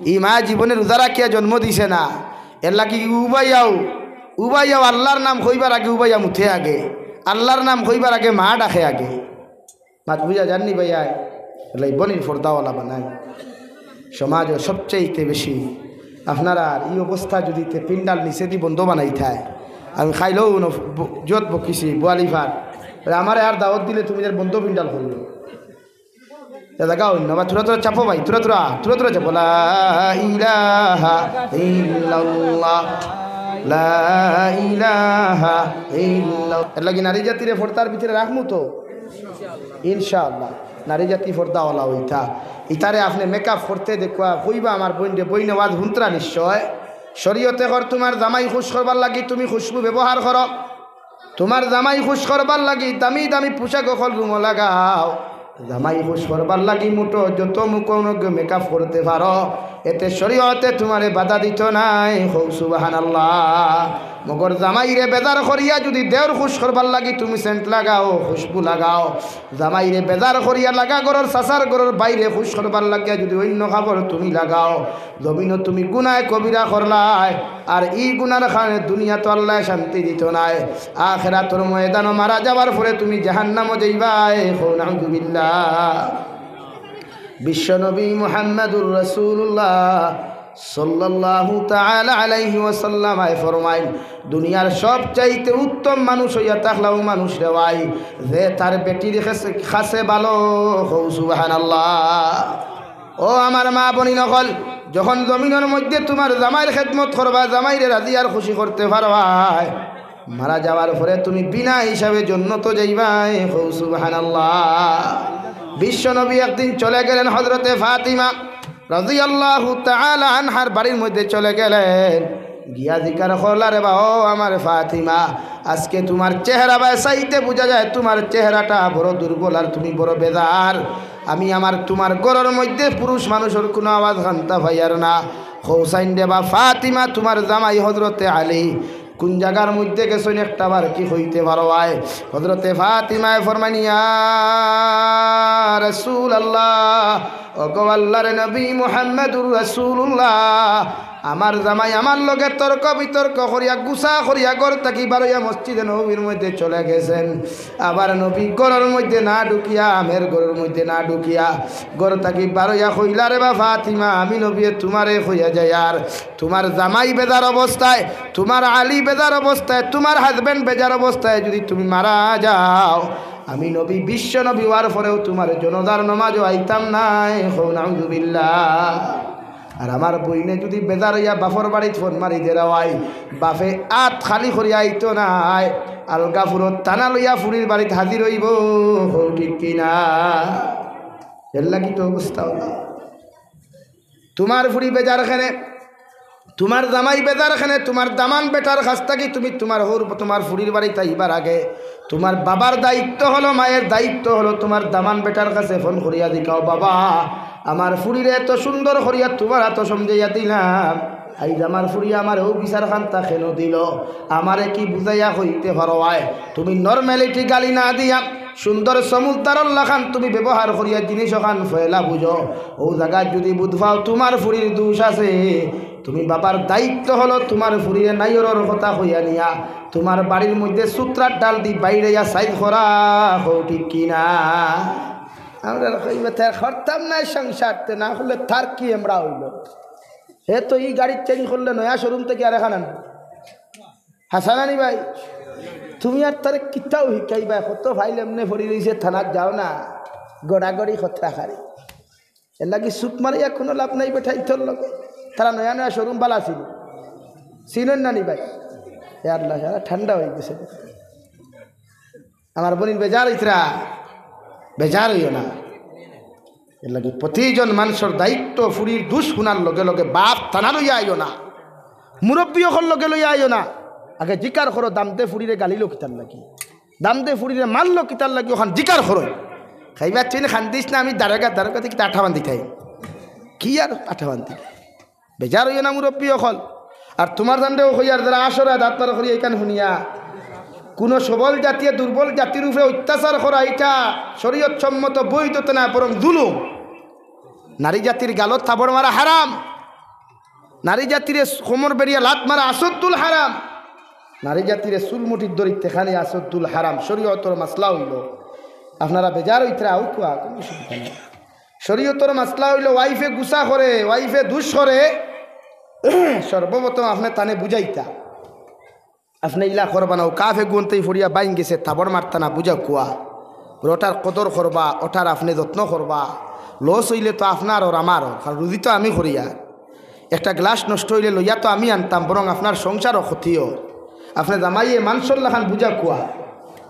ই মায়ে জীবনে রোজা রাখিয়া জন্ম দিছে না। এরলাগি উবাইয়াও, উবাইয়াও আল্লার নাম কইবার আগে উবাইয়া মুতে আগে, আল্লার নাম কইবার আগে মা ডাকে আগে। মাত বুঝা যার নি ভাইয়াইন? এরলাগি বইনরে পর্দাওয়ালা বানাই। সমাজো সবচাইতে বেশি আপনারার ই অবস্থা যুদি তে পিন্ডাল নিচেদি বন্ধ বানাইতায়। আমি কাইলও অনো ব-, যত বকিছি, বুয়ালিফার। আমারে আর দাওয়াত দিলে তুমি এর বন্ধ পিন্ডাল করিও। এ জাগা অইন্য বা থুরা থুরা চাপো ভাই, থুরা থুরা, থুরা থুরা চাপো। লা ইলাহা ইল্লাল্লাহ, লা ইলাহা ইল্লাল্লাহ। এরলাগি নারী জাতিরে পর্দার ভিতরে রাখমু তো? ইনশাআল্লাহ। নারী জাতি পর্দাওয়ালা অইতা। ইতারে আপনে মেকআপ করতে দেখুয়া কইবা, "আমার বইনরে, বইনে ওয়াজ হুনতরা নিশ্চয়।" শরীয়তে কর, তুমার জামাই খুশ করবার লাগি তুমি খুশবু ব্যবহার করো। তুমার জামাই খুশ করবার লাগি দামি দামি পোশাক অকল রুমো লাগাও। জামাই খুশ করবার লাগি মুঠো যত মুখো মেকআপ করতে পারো, এতে শরীয়তে তুমারে বাধা দিতো নায়। কও সুবহানাল্লাহ। মগর জামাইরে বেজার করিয়া যুদি দেওর খুশ করবার লাগি তুমি সেন্ট লাগাও, খুশবু লাগাও, জামাইরে বেজার করিয়া লাগা ঘরর চাচার ঘরর ভাইরে খুশ করবার লাগিয়া যুদি অইন্য কাপড় তুমি লাগাও, জমিনো তুমি গুনায় কবিরা করলায়। আর ই গুনার কারণে দুনিয়াত আল্লায় শান্তি দিতো নায়, আখেরাতর ময়দানো মারা যাবার পরে তুমি জাহান্নামো যাইবায়। কও নাউজুবিল্লাহ। বিশ্বনবী মুহাম্মাদুর রাসূলুল্লাহ সাল্লাল্লাহু তাআলা আলাইহি ওয়াসাল্লাম আয় ফরমাইন, দুনিয়ার সবচাইতে উত্তম মানুষ অইয়া থাকলা অউ মানুষ রে ভাই, যে তার বেটির কাছে, কাছে ভালো। কও সুবহানাল্লাহ। ও আমার মা বইন অকল, যখন জমিনর মধ্যে তুমার জামাইর খেদমত করবা, জামাইরে রাজি আর খুশি করতে পারবায়, মারা যাওয়ার পরে তুমি বিনা হিসাবে জন্নতো যাইবায়। কও সুবহানাল্লাহ। বিশ্বনবী একদিন চলে গেলেন হযরতে ফাতিমা রাদিয়াল্লাহু তাআলা আনহার বাড়ির মধ্যে চলে গেলেন। গিয়া জিকার করলা, "রে বা, ও আমার ফাতিমা, আজকে তুমার চেহারা বায় চাইতে বুঝা যায় তুমার চেহারাটা বড় দুর্বল আর তুমি বড় বেজার। আমি আমার তুমার ঘরর মধ্যে পুরুষ মানুষর কুনু আওয়াজ কান্তা পাইয়ার না।" কও চাইন রে বা ফাতিমা, তুমার জামাই হযরতে আলী কুন জাগার মধ্যে গেছইন একটা বার কি কইতে পারো আয়? হযরতে ফাতিমায় ফরমাইন, "ইয়া রাসূলুল্লাহ, ওগো আল্লাহর নবী মুহাম্মাদুর রাসূলুল্লাহ, আমার জামাই আমার লগে তর্ক বিতর্ক করিয়া, গুসা করিয়া ঘর থাকি বারইয়া মসজিদে নববীর মধ্যে চলে গেছইন। আবার নবী ঘরর মধ্যে না ঢুকিয়া, আমের ঘরর মধ্যে না ঢুকিয়া, ঘর থাকি বারইয়া কইলা, 'রে বা ফাতিমা, আমি নবীয়ে তুমারে কইয়া যাইয়ার, তুমার জামাই বেজার অবস্থায়, তুমার আলী বেজার অবস্থায়, তুমার হাজব্যান্ড বেজার অবস্থায় যুদি তুমি মারা যাও, আমি নবী, বিশ্ব নবী অওয়ার পরেও তুমার জনাজার নমাজও আইতাম নায়।'" কও নাউজুবিল্লাহ। আর আমার বইনে যুদি বেজার অইয়া বাফর বাড়িত ফোন মারি দেরাওয়াই, বাফে আত খালি করিয়া আইতো নায়, আলগা ফুরত টানা লইয়া ফুরির বাড়িত হাজির অইবো। কও ঠিক কিনা? এরলাগি তো অবস্থা অইলো। তুমার ফুরি বেজার কেনে, তুমার জামাই বেজার কেনে, তুমার দামান বেটার কাছ থাকি তুমি তুমার হউর, তুমার ফুরির বাড়িত আইবার আগে তুমার বাবার দায়িত্ব অইলো, মায়ের দায়িত্ব অইলো, তুমার দামান বেটার কাছে ফোন করিয়া জিকাও, "বাবা, আমার ফুরিরে এত সুন্দর করিয়া তুমার আতো সমঝাইয়া দিলাম, আইজ আমার ফুড়ি আমারে অউ বিচার খানতা কেনে দিল? আমারে কি বুঝাইয়া কইতে পারো আয়? তুমি নরমালিটি গালি না দিয়া সুন্দর সমুদ্রর লাখান তুমি ব্যবহার করিয়া জিনিস অখান পয়লা বুঝো। অউ জাগাত যুদি বুঝ পাও তুমার ফুড়ির দুষ আছে, তুমি বাবার দায়িত্ব হলো তুমার ফুড়িরে নাইয়রর কথা কইয়া নিয়া তুমার বাড়ির মধ্যে সুতরার ডাল দি বাইরাইয়া সাইজ করা, কও ঠিক কি না? আমরা কইবা, "তার করতাম না সংসার, তে না করলে তার কি আমরা অইল?" হে তো ই গাড়ির চেঞ্জ করলে নয়া শোরুম থাকি আরেকখান আনবো। হাছা নানি ভাই? তুমি আর তারে কিতাও শিকাইবায়, কত ফাইল এমনে পড়ি রইছে, থানাত যাও না, গড়াগড়ি খতরা খারি। এরলাগি চুপ মারিয়া কুনু লাভ নাই বেটা, ইতর লগে। তারা নয়া নয়া শোরুম বালা ছিল, চিনইন নানি ভাই? এ আল্লাহ, সারা ঠান্ডা অই গেছে। আমার বইন বেজার অইতরা, বেজার অইও না। এরলাগি প্রতিজন মানষর দায়িত্ব, ফুড়ির দুষ হুনার লগে লগে বাপ থানা লইয়া আইও না, মুরব্বি অকল লগে লইয়া আইও না। আগে জিকার করো, দামদে ফুড়িরে গালিলো কিতার লাগি, দামদে ফুড়িরে মারলো কিতার লাগি, অখান জিকার করো। খাইবার চিন খান্দিস না, আমি দারোগা, দারোগা থাকি কিতা আঠা বান্ধিতাম? কি আর আঠা বান্ধিতাম? বেজার অইও না মুরব্বি অকল। আর তুমার জানরেও কইয়ার, যারা আসরে দাঁত বার করি এইখান হুনিয়া, কুনু সবল জাতিয়ে দুর্বল জাতির উপরে অত্যাচার করা, ইটা শরীয়ত সম্মত বৈধ তো না, বরং জুলুম। নারী জাতির গালত থাবড় মারা হারাম। নারী জাতিরে কোমর বেড়িয়া লাত মারা আসদ্দুল হারাম। নারী জাতিরে চুল মুঠিত ধরি টেকানি আসদ্দুল হারাম। শরীয়তর মাসলা অইল, আপনারা বেজার অইতরা, আউক্কা, কুনু অসুবিধা নাই। শরীয়তর মাসলা অইল, ওয়াইফে গুসা করে, ওয়াইফে দুষ করে, সর্বপ্রথম আপনে তানে বুঝাইতা, আপনে ইলা করবা না, অউ কাফে গুনতেই ফড়িয়া বাইন গেছে, থাবড় মারতা না, বুঝাউক্কা। অটার কদর করবা, অটার আপনে যত্ন করবা। লস অইলে তো আপনার অর আমার অর, কারণ রুজি তো আমি করিয়ার। একটা গ্লাস নষ্ট অইলে লইয়া তো আমি আনতাম, বরং আপনার সংসারও ক্ষতি অর। আপনে জামাইয়ে মানষর লাখান বুঝাউক্কা।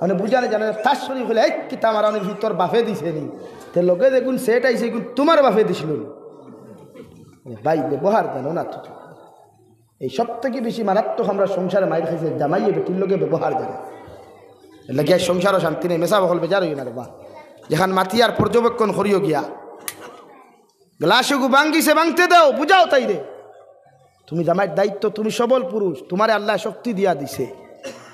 মানে বুঝানি জানে, তার শরীর হইলে, "এই কিতা মারানি, তোর বাপে দিছে নি?" তে লগে যেগুন সেট আইছে, এগুন তুমার বাপে দিছিল নি? ভাই, ব্যবহার জানো না তো। এই সব থাকি বেশি মারাত্মক আমরা সংসারে মাইর খাইছে, জামাইয়ে বেটির লগে ব্যবহার জানে। এরলাগি আইজ সংসারও শান্তি নাই, মেসাব অকল বেজার অইও না রে বা। যেখান মাতিয়ার পর্যবেক্ষণ করিও গিয়া। গ্লাসগু ভাঙ্গিছে, ভাঙতে দেও, বুঝাও তাইরে। তুমি জামাইর দায়িত্ব, তুমি সবল পুরুষ, তুমারে আল্লায় শক্তি দিয়া দিছে।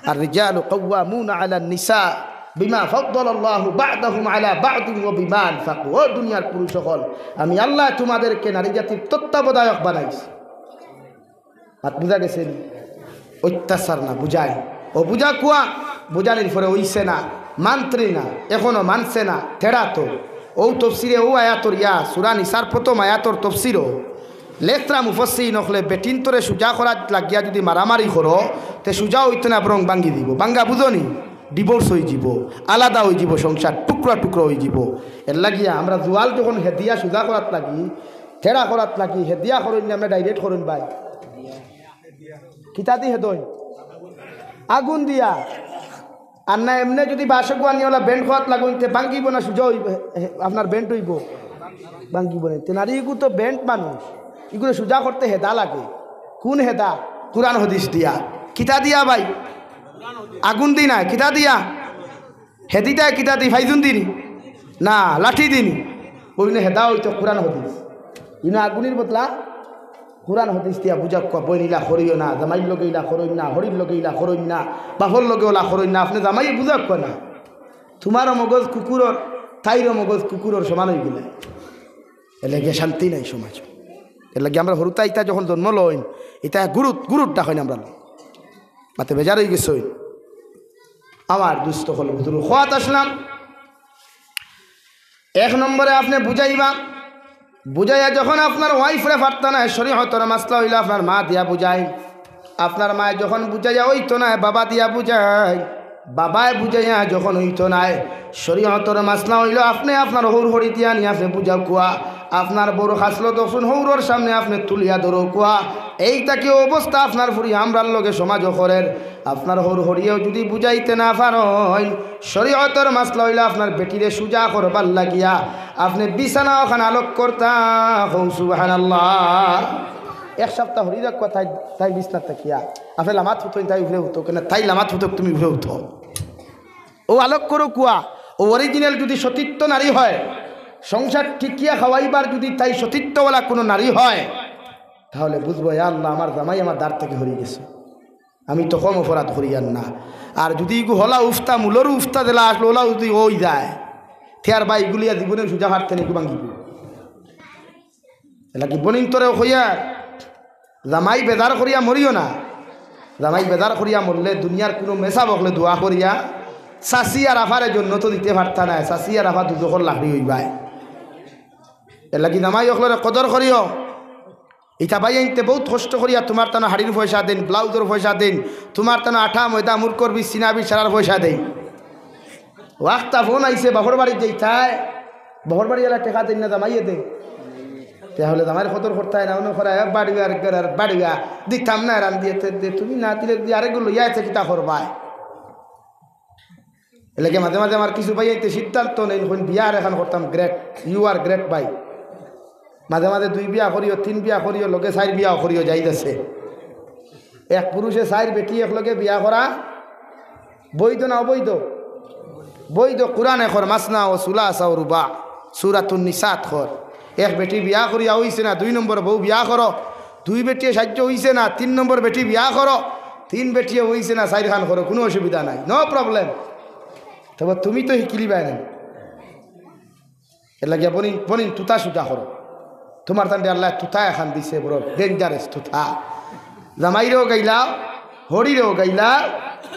আর রিজালু কাওয়ামুনা আলান নিসা বিমা ফাদ্দালাল্লাহু বা'দাহুম আলা বা'দিন ওয়া বিমা আনফাকু। ও দুনিয়ার পুরুষ অকল, আমি আল্লায় তুমাদেরকে নারী জাতির তত্ত্বাবধায়ক বানাইছি। মাত বুঝা গেছে নি? অত্যাচার না, বুঝাই। ও বুঝাউক্কা, বুঝানির পরে অইছে না, মানত্রে না, এখনো মানছে না, তেড়া তো। অউ তফসিরে অউ আয়াতর ইয়া, সূরা নিসার প্রথম আয়াতর তফসিরও লেখরা মুফাসসিরিন অকলে বেটিন্তরে সুজা করাত লাগিয়া যুদি মারামারি করো, তে সুজা অইতো না, বরং ভাঙ্গি দিবো। ভাঙ্গা বুঝো নি? ডিভোর্স অইযিবো, আলাদা অইযিবো, সংসার টুকরা টুকরা অইযিবো। এরলাগিয়া আমরা জুয়াল যখন হেদিয়া সুজা করাত লাগি, তেড়া করাত লাগি, হেদিয়া করইন না, আমরা ডাইরেক্ট করইন ভাই। কিতা দি হেদইন? আগুন দিয়া। আর না এমনে যুদি বাঁশগু আনি অলা বেন্ট করাত লাগইন, তে ভাঙ্গিবো না সুজা অইবো? হে, হে, আপনার বেন্ট অইবো? ভাঙ্গিবো না। তে নারীগু তো বেন্ট মানুষ, ইগুরে সুজা করতে হেদা লাগে। কুন হেদা? কুরআন হাদিস দিয়া। কিতা দিয়া ভাই? আগুন দি না, কিতা দিয়া? হেদিতায় কিতা দি, ফাইজুন দি নি? না, লাঠি দি নি? অইলে হেদা অইতো কুরআন হাদিস। ইনো আগুনির বদলা কুরআন হাদিস দিয়া বুঝাউক্কা, বইন ইলা করিও না, জামাইর লগে ইলা করইন না, হড়ির লগে ইলা করইন না, বাপর লগে অলা করইন না, আপনে জামাইয়ে বুঝাউক্কা না। তুমারও মগজ কুকুরর, তাইরও মগজ কুকুরর সমান অইগেলে। এরলাগি শান্তি নাই সমাজ। এরলাগি আমরা হুরুতা ইতা যখন জন্ম লইন, ইতা গুরুত, গুরুত ডাকইন আমরা। মাতে বেজার অইগেছইন। আমার দুস্ত অকল বুজুর্গ, কওয়াত আসলাম। এক নম্বরে আপনে বুঝাইবা, বুঝাইয়া যখন আপনার ওয়াইফরে পারতা নায়, শরীয়তর মাসলা অইলো আপনার মা দিয়া বুঝাইন। আপনার মায় যখন বুঝাইয়া অইতো নায়, বাবা দিয়া বুঝাইন। বাবায় বুঝাইয়া যখন অইতো নায়, শরীয়তর মাসলা অইলো আপনে আপনার হউর হড়ি দিয়া নি আপনে বুঝাউক্কা, আপনার বউর খাছলত অকছুন হউরর সামনে আপনে তুলিয়া ধরউক্কা। এই থাকি অবস্থা আপনার ফুড়ি আমরার লগে সমাজও করের। আপনার হউর হড়িয়েও যুদি বুঝাইতে না পারইন, শরীয়তর মাসলা অইলো আপনার বেটিরে সুজা করবার লাগিয়া আপনে বিছানা অখান আলোক করতা। কও সুবহানাল্লাহ। এক সাপ্তা হড়ি রাখবা তাই, তাই বিছনাত থাকিয়া। আপনে লামাত হুতইন, তাই উপরে হুতো, কেনে তাই লামাত হুতোক, তুমি উপরে হুতো। অউ আলোক করউক্কা, অউ original যুদি সতীত্ব নারী হয়, সংসার টিকিয়া খাওয়াইবার যুদি তাই সতীত্বওয়ালা কুনু নারী হয়, তাহলে বুঝবো, ইয়া আল্লাহ, আমার জামাই আমার দ্বার থাকি হরি গেছে, আমি তো কম অপরাধ করিয়ার না। আর যুদি ইগু হলা উফতা, মূলর উফতা দিলা আসলো, ওলা যুদি অই যায়, তে আর ভাই ইগুলিয়া জীবনে সুজা ফারতে নি, ইগু ভাঙ্গিব। এলাকি বনিন্তরে কইয়ার, জামাই বেজার করিয়া মরিও না। জামাই বেজার করিয়া মরলে দুনিয়ার কুনু মেসাব অকলে দোয়া করিয়া চাচি আর আফারে জন্নতো দিতে পারতা নায়, চাচি আর আফা দুজখর লাকড়ি অইবায়। এলাকি জামাই অকলরে কদর করিও। ইতা ভাইয়াইন্তে বউত কষ্ট করিয়া তুমার তানো হাড়ির পয়সা দেইন, ব্লাউজর পয়সা দেইন, তুমার তানো আটা, ময়দা, মুরকর বীজ, চিনা বীজ সারার পয়সা দেইন। ওয়াক্তা ফোন আইছে, বাপর বাড়িত যাইতায়, বাপর বাড়ি এলা টেকা দেইন না, জামাইয়ে দেইন। তে হলে জামাইর কদর করতায় না, অনো করা, "এ বাড়িয়া, আর ঘর আর বাড়িয়া, দিতাম না, রান্দিয়া তে দে, তুমি না দিলে দি আরেকগু লইয়া আছে, কিতা করবায়?" এলাকি মাঝে মাঝে আমার কিছু ভাইয়াইন্তে সিদ্ধান্ত নেইন, কইন, "বিয়া আর এখান করতাম, great, you are great ভাই।" মাঝে মাঝে দুই বিয়া করিও, তিন বিয়া করিও, লগে চাইর বিয়াও করিও, জায়েজ আছে। এক পুরুষে চাইর বেটি একলগে বিয়া করা বৈধ না অবৈধ? বৈধ। কোরআনে কর, "মাসনা ও সুলাসা ও রুবা", সূরাতুন নিসাত কর। এক বেটি বিয়া করিয়া অইছে না, দুই নম্বর বউ বিয়া করো। দুই বেটিয়ে সাহায্য অইছে না, তিন নম্বর বেটি বিয়া করো। তিন বেটিয়ে অইছে না, চাইর খান করো, কুনু অসুবিধা নাই, no problem। তবে তুমি তো হিকিলিবায় না। এরলাগিয়া বনিন, বনিন তুতা সুজা করো। তুমার তানরে আল্লায় তুতা এখান দিছে, বড় dangerous তুতা। জামাইরেও গাইলা, হরিরেও গাইলা,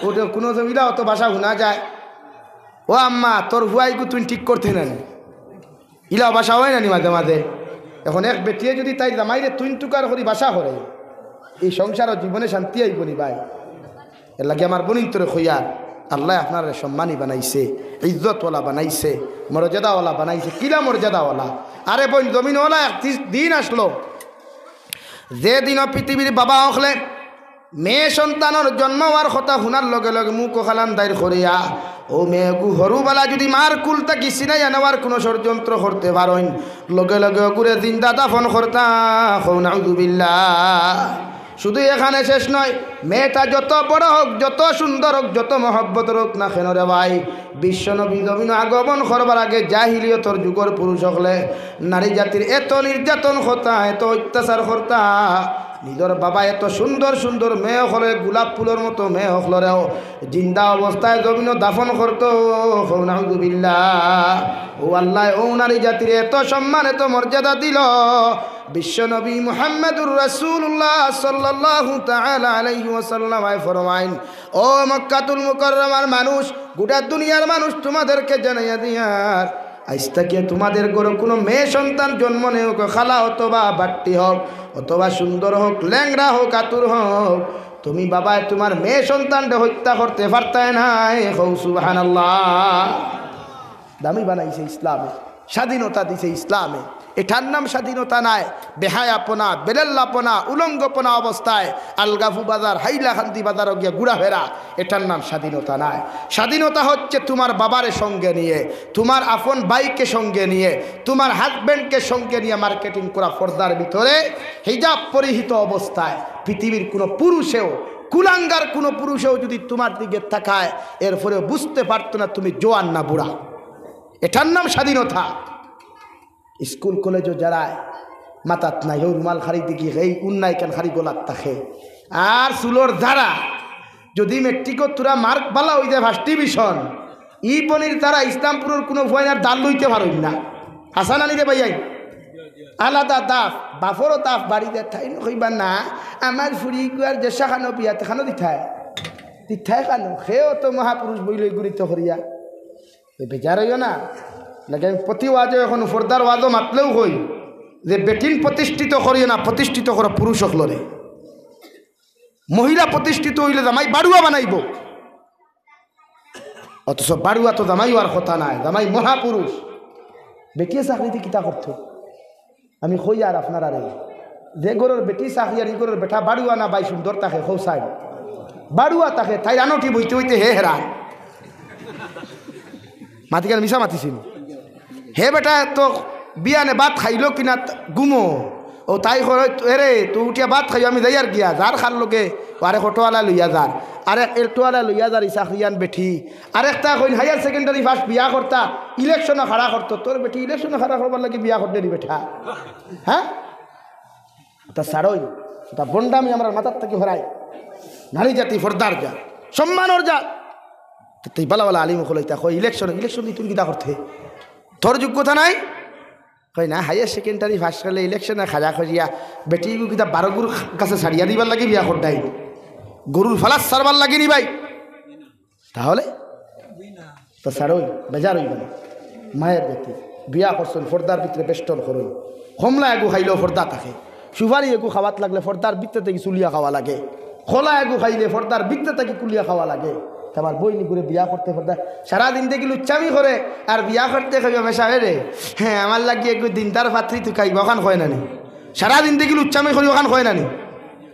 ওটা কুনু জমিলা অত ভাষা হুনা যায়। "ও আম্মা, তোর ফুয়াইগু তুই ঠিক করতে না নি?" ইলা ভাষা অয় না নি মাঝে মাঝে? এখন এক বেটিয়ে যুদি তাইর জামাইরে তুইন তুকার করি ভাষা করে, ই সংসারো জীবনে শান্তি আইবো নি ভাই? এরলাগি আমার বনিন্তরে কইয়ার, আল্লায় আপনারে সম্মানী বানাইছে, ইজ্জতওয়ালা বানাইছে, মর্যাদাওয়ালা বানাইছে। কিলা মর্যাদাওয়ালা? আরে বইন, জমিনওয়ালা এক দি-, দিন আসলো, যে দিনও পৃথিবীর বাবা অকলে মেয়ে সন্তানর জন্ম অওয়ার কথা হুনার লগে লগে মুখ অখালান দাইর করিয়া, অউ মেয়েগু হরুবালা যুদি মার কুল থাকি ছিনাইয়া নেওয়ার কুনু ষড়যন্ত্র করতে পারইন, লগে লগে অগুরে জিন্দা দাফন করতা। কও নাউজুবিল্লাহ। শুধু এখানে শেষ নয়, মেয়েটা যত বড় হোক, যত সুন্দর হোক, যত মহব্বতর হোক না কেন রে ভাই, বিশ্বনবী জমিনো আগমন করবার আগে জাহিলিয়তর যুগর পুরুষ অকলে নারী জাতির এত নির্যাতন করতা, এত অত্যাচার করতা। নিজর বাবা এত সুন্দর সুন্দর মেয়ে অকলরে, গোলাপ ফুলর মতো মেয়ে অকলরেও জিন্দা অবস্থায় জমিনো দাফন করতো। কও নাউজুবিল্লাহ। অউ আল্লায় অউ নারী জাতিরে এত সম্মান, এত মর্যাদা দিলো। বিশ্বনবী মুহাম্মাদুর রাসূলুল্লাহ সাল্লাল্লাহু তাআলা আলাইহি ওয়াসাল্লাম আয় ফরমাইন, "ও মক্কাতুল মুকাররমার মানুষ, গোটা দুনিয়ার মানুষ, তুমাদেরকে জানাইয়া দিয়ার, আইজ থাকি তুমাদের ঘরো কুনু মেয়ে সন্তান জন্ম নেউক, খালা অথবা বাট্টি হোক, অথবা সুন্দর হোক, ল্যাংড়া হোক, আতুর হোক, তুমি বাবায় তুমার মেয়ে সন্তানরে হত্যা করতে পারতায় নায়।" কও সুবহানাল্লাহ। দামি বানাইছে ইসলামে, স্বাধীনতা দিছে ইসলামে। এটার নাম স্বাধীনতা নায়, বেহায়াপনা, বেলেল্লাপনা, উলঙ্গপনা অবস্থায় আলগাফু বাজার, হাইলাকান্দি বাজারো গিয়া ঘুরাফেরা, এটার নাম স্বাধীনতা নায়। স্বাধীনতা হচ্ছে তুমার বাবারে সঙ্গে নিয়ে, তুমার আপন ভাইকে সঙ্গে নিয়ে, তুমার হাজব্যান্ডকে সঙ্গে নিয়ে মার্কেটিং করা, পর্দার ভিতরে হিজাব পরিহিত অবস্থায়। পৃথিবীর কুনু পুরুষেও, কুলাঙ্গার কুনু পুরুষেও যুদি তুমার দিকে তাকায়, এরপরেও বুঝতে পারতো না তুমি জোয়ান না বুড়া। এটার নাম স্বাধীনতা। স্কুল কলেজো যারায় মাথাত নাই, হউ রুমাল খাড়ি দেখি, হেই উন্নাই কান খাড়ি গলাত থাকে। আর চুলর ধারা, যুদি মেট্রিকো তুরা মার্ক বালা অই যায়, ফার্স্ট ডিভিশন, ই বনির ধারা ইসলামপুরর কুনু ফুয়াইন আর দাল লইতে পারইন না। হাছা নানি রে ভাইয়াইন? আলাদা দাফ, বাফরও দাফ বাড়ি দেয়, তাইন কইবা না, আমার ফুড়িগুয়ার যে শাখানো বিয়াত খানো দিতায়, দিতায় খানো, হেও তো মহাপুরুষ বই লই ঘুরিত করিয়া। এ বেজার অইও না। লাগে আমি প্রতি ওয়াজো, এখন পর্দার ওয়াজো মাতলেও কই যে বেটিন প্রতিষ্ঠিত করিও না, প্রতিষ্ঠিত করো পুরুষ অকলরে। মহিলা প্রতিষ্ঠিত অইলে জামাই বাড়ুয়া বানাইবো, অথচ বাড়ুয়া তো জামাই অওয়ার কথা নায়, জামাই মহাপুরুষ। বেটিয়ে চাকরিতে কিতা করতো? আমি কইয়ার আপনারারে, যে ঘরর বেটি চাকরিয়ার, ই ঘরর বেটা বাড়ুয়া না ভাই সুন্দর থাকে, কও চাই। বাড়ুয়া থাকে, তাইর আনটি বইতে বইতে হে হেরান। মাতিকার মিছা মাতিছি নি? হে বেটা তো বিয়ানে ভাত খাইলো কিনা ত-, ঘুমো। অউ তাই কয়, "এরে, তুই উঠিয়া ভাত খাইও, আমি যাইয়ার গিয়া।" যার কার লগে, আরেক অটোআলা লইয়া যার, আরেক এল্টোআলা লইয়া যার, ই চাকরিয়ান বেটি। আরেকটা কইন হায়ার সেকেন্ডারি পাস, বিয়া করতা, ইলেকশনো খাড়া করতো। তোর বেটি ইলেকশনো খাড়া করবার লাগি বিয়া করতে নি বেটা? হ্যাঁ? তা ছাড়ই, তা বন্ডামি আমরার মাথার থাকি হরাই। নারী জাতি পর্দার যা, সম্মানর যা। তে বালা বালা আলিম অকল ইতা কয়, ইলেকশন, ইলেকশন দি তুমি কিতা করতে? তোর যোগ্যতা নাই? কয় না, হায়ার সেকেন্ডারি পাস করলে ইলেকশনে খাড়া করিয়া বেটি ইগু কিতা বারোগুর কাছে ছাড়িয়া দিবার লাগি বিয়া করতায়? গরুর ফালাস ছাড়বার লাগি নি ভাই? তাহলে তো ছাড়ই, বেজার অইবা না। মায়ের জাতি বিয়া করছইন, পর্দার ভিতরে বেষ্টন করইন। কমলা এগু খাইলেও পর্দা থাকে, সুপারি এগু খাওয়াত লাগলে পর্দার ভিতরে থাকি চুলিয়া খাওয়া লাগে, কলা এগু খাইলে পর্দার ভিতরে থাকি কুলিয়া খাওয়া লাগে। তে আমার বইন ইগুরে বিয়া করতে পর্দা, সারা জিন্দেগি লুচ্চামি করে, আর বিয়া করতে কইবা মেশা রে, হ্যাঁ, আমার লাগি এগু দিনদার পাত্রী তুকাইবা, অখান কয় না নি? সারা জিন্দেগি লুচ্চামি করি, অখান কয় না নি?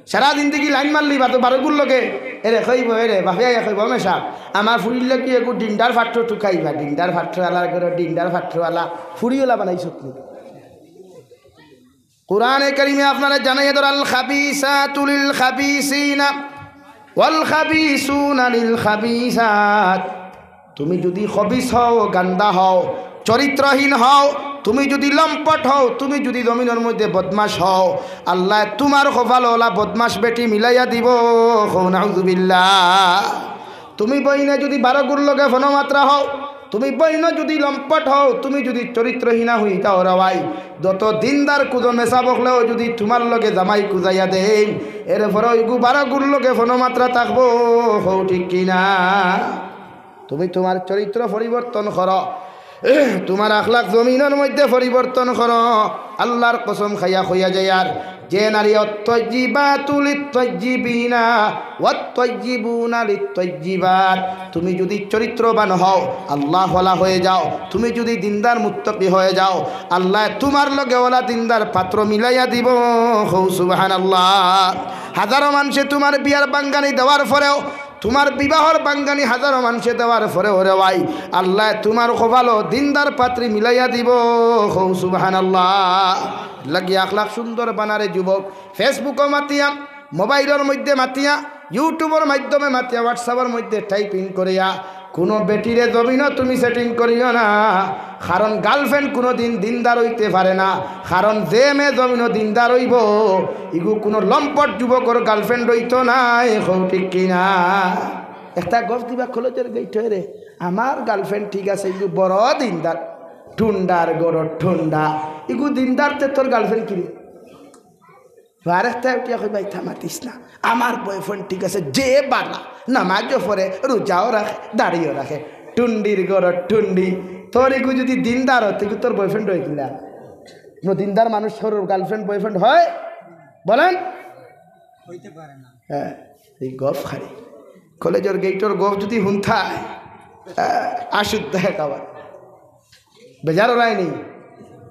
সারা জিন্দেগি লাইন মারলি বা তো বারোগুর লগে, এরে কইবো, এরে বাপে আইয়া কইবো, মেশা, আমার ফুড়ির লাগি এগু দিনদার পাত্র তুকাইবা, দিনদার পাত্রআলার ঘরো দিনদার পাত্রআলা, ফুড়িআলা বানাইছত নি? কোরআনে কারিমে আপনারে জানাইয়া দের, আল খাবিসাতু লিল খাবিসিনা ওয়াল খাবিসুনা লিল খাবিসাত। তুমি যুদি খবিস হও, গান্দা হও, চরিত্রহীন হও, তুমি যুদি লম্পট হও, তুমি যুদি জমিনর মধ্যে বদমাশ হও, আল্লায় তুমার কপালো অলা বদমাশ বেটি মিলাইয়া দিবো। কও নাউজুবিল্লাহ। তুমি বইনে যুদি বারোগুর লগে ফনো মাতরা হও, তুমি বইনে যুদি লম্পট হও, তুমি যুদি চরিত্রহীনা হইতাও রে ভাই, যত দিনদার কুজো মেসাব অকলেও যুদি তুমার লগে জামাই খুজাইয়া দেইন, এরপরেও ইগু বারোগুর লগে ফনো মাতরা থাকবো। কও ঠিক কি না? তুমি তুমার চরিত্র পরিবর্তন করো, তুমার আখলাক জমিনর মধ্যে পরিবর্তন করো। আল্লার কসম খাইয়া কইয়া যাইয়ার, যে নারী, আত-তাইয়্যিবাতু লিত-তাইয়্যিবিনা ওয়াত-তাইয়্যিবুনা লিত-তাইয়্যিবাত। তুমি যুদি চরিত্রবান হও, আল্লাহওয়ালা হয়ে যাও, তুমি যুদি দিনদার মুত্তাকি হয়ে যাও, আল্লায় তুমার লগে অলা দিনদার পাত্র মিলাইয়া দিবো। কও সুবহানাল্লাহ। হাজারো মানষে তুমার বিয়ার বাঙ্গানি দেওয়ার পরেও, তুমার বিবাহর বাঙ্গানি হাজারো মানষে দেওয়ার পরেও রে ভাই, আল্লায় তুমার কপালো দিনদার পাত্রী মিলাইয়া দিবো। কও সুবহানাল্লাহ। লাগি আখলাক সুন্দর বানারে যুবক, Facebook-ও মাতিয়া, মোবাইলর মধ্যে মাতিয়া, YouTube-র মাধ্যমে মাতিয়া, WhatsApp-র মধ্যে typing করিয়া কুনু বেটিরে জমিনো তুমি setting করিও না। কারণ girlfriend কুনুদিন দিনদার অইতে পারে না। কারণ যে মেয়ে জমিনো দিনদার অইবো, ইগু কুনু লম্পট যুবকর girlfriend অইতো নায়। কও ঠিক কি না? একটা গফ দিবা কলেজর গেইটে রে, আমার girlfriend ঠিক আছে, ইগু বড় দিনদার, টুন্ডার ঘরর টুন্ডা, ইগু দিনদার, তে তোর girlfriend কিরে? আরেকটা উঠিয়া কইবা, "ইতা মাতিস না, আমার boyfriend ঠিক আছে, যে বালা, নামাজও পড়ে, রোজাও রাখে, দাড়িও রাখে, টুন্ডির ঘরর টুন্ডি।" তোর ইগু যুদি দিনদার অয়, তে ইগু তোর boyfriend অয় কিলা? কুনু দিনদার মানুষর girlfriend boyfriend হয়? বলেন? হ্যাঁ, এই গফ খালি। কলেজর গেইটর গফ যুদি হুনতায়, আহ, আসুদ দেখ আবার। বেজার অইরায়নি?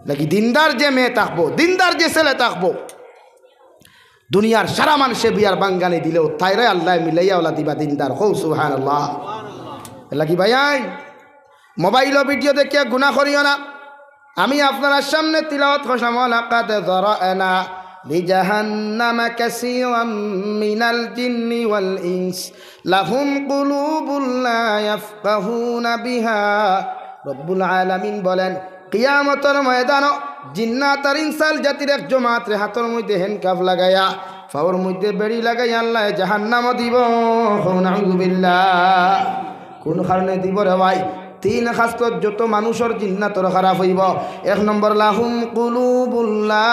লাগি দিনদার যে মেয়ে থাকবো, দিনদার যে ছেলে থাকবো, দুনিয়ার সারা মানষে বিয়ার বাঙ্গানি দিলেও তাইরে আল্লায় মিলাইয়া অলা দিবা দিনদার। কও সুবহানাল্লাহ। লাগি ভাইয়াইন, মোবাইলো video দেখিয়া গুনা করিও না। আমি আপনারার সামনে তিলাওয়াত করছিলাম, "ওয়ালাকাদ যারানা লিজাহান্নামা কাসীরাম মিনাল জিন্নি ওয়াল ইনস, লাহুম কুলুবুন লা ইয়াফকাহুনা বিহা।" রব্বুল আলামিন বলেন, কিয়ামতর ময়দানো জিন্নাত আর ইনসান জাতির এক জমাতরে হাতর মধ্যে handcuff লাগাইয়া, পাওর মধ্যে বেড়ি লাগাইয়া আল্লায় জাহান্নামো দিবো। কও নাউজুবিল্লাহ। কুন কারণে দিবো রে ভাই? তিন খাসলত যত মানুষর জিন্নাতর খারাপ অইবো। এক নম্বর, লাহুম কুলুবুন লা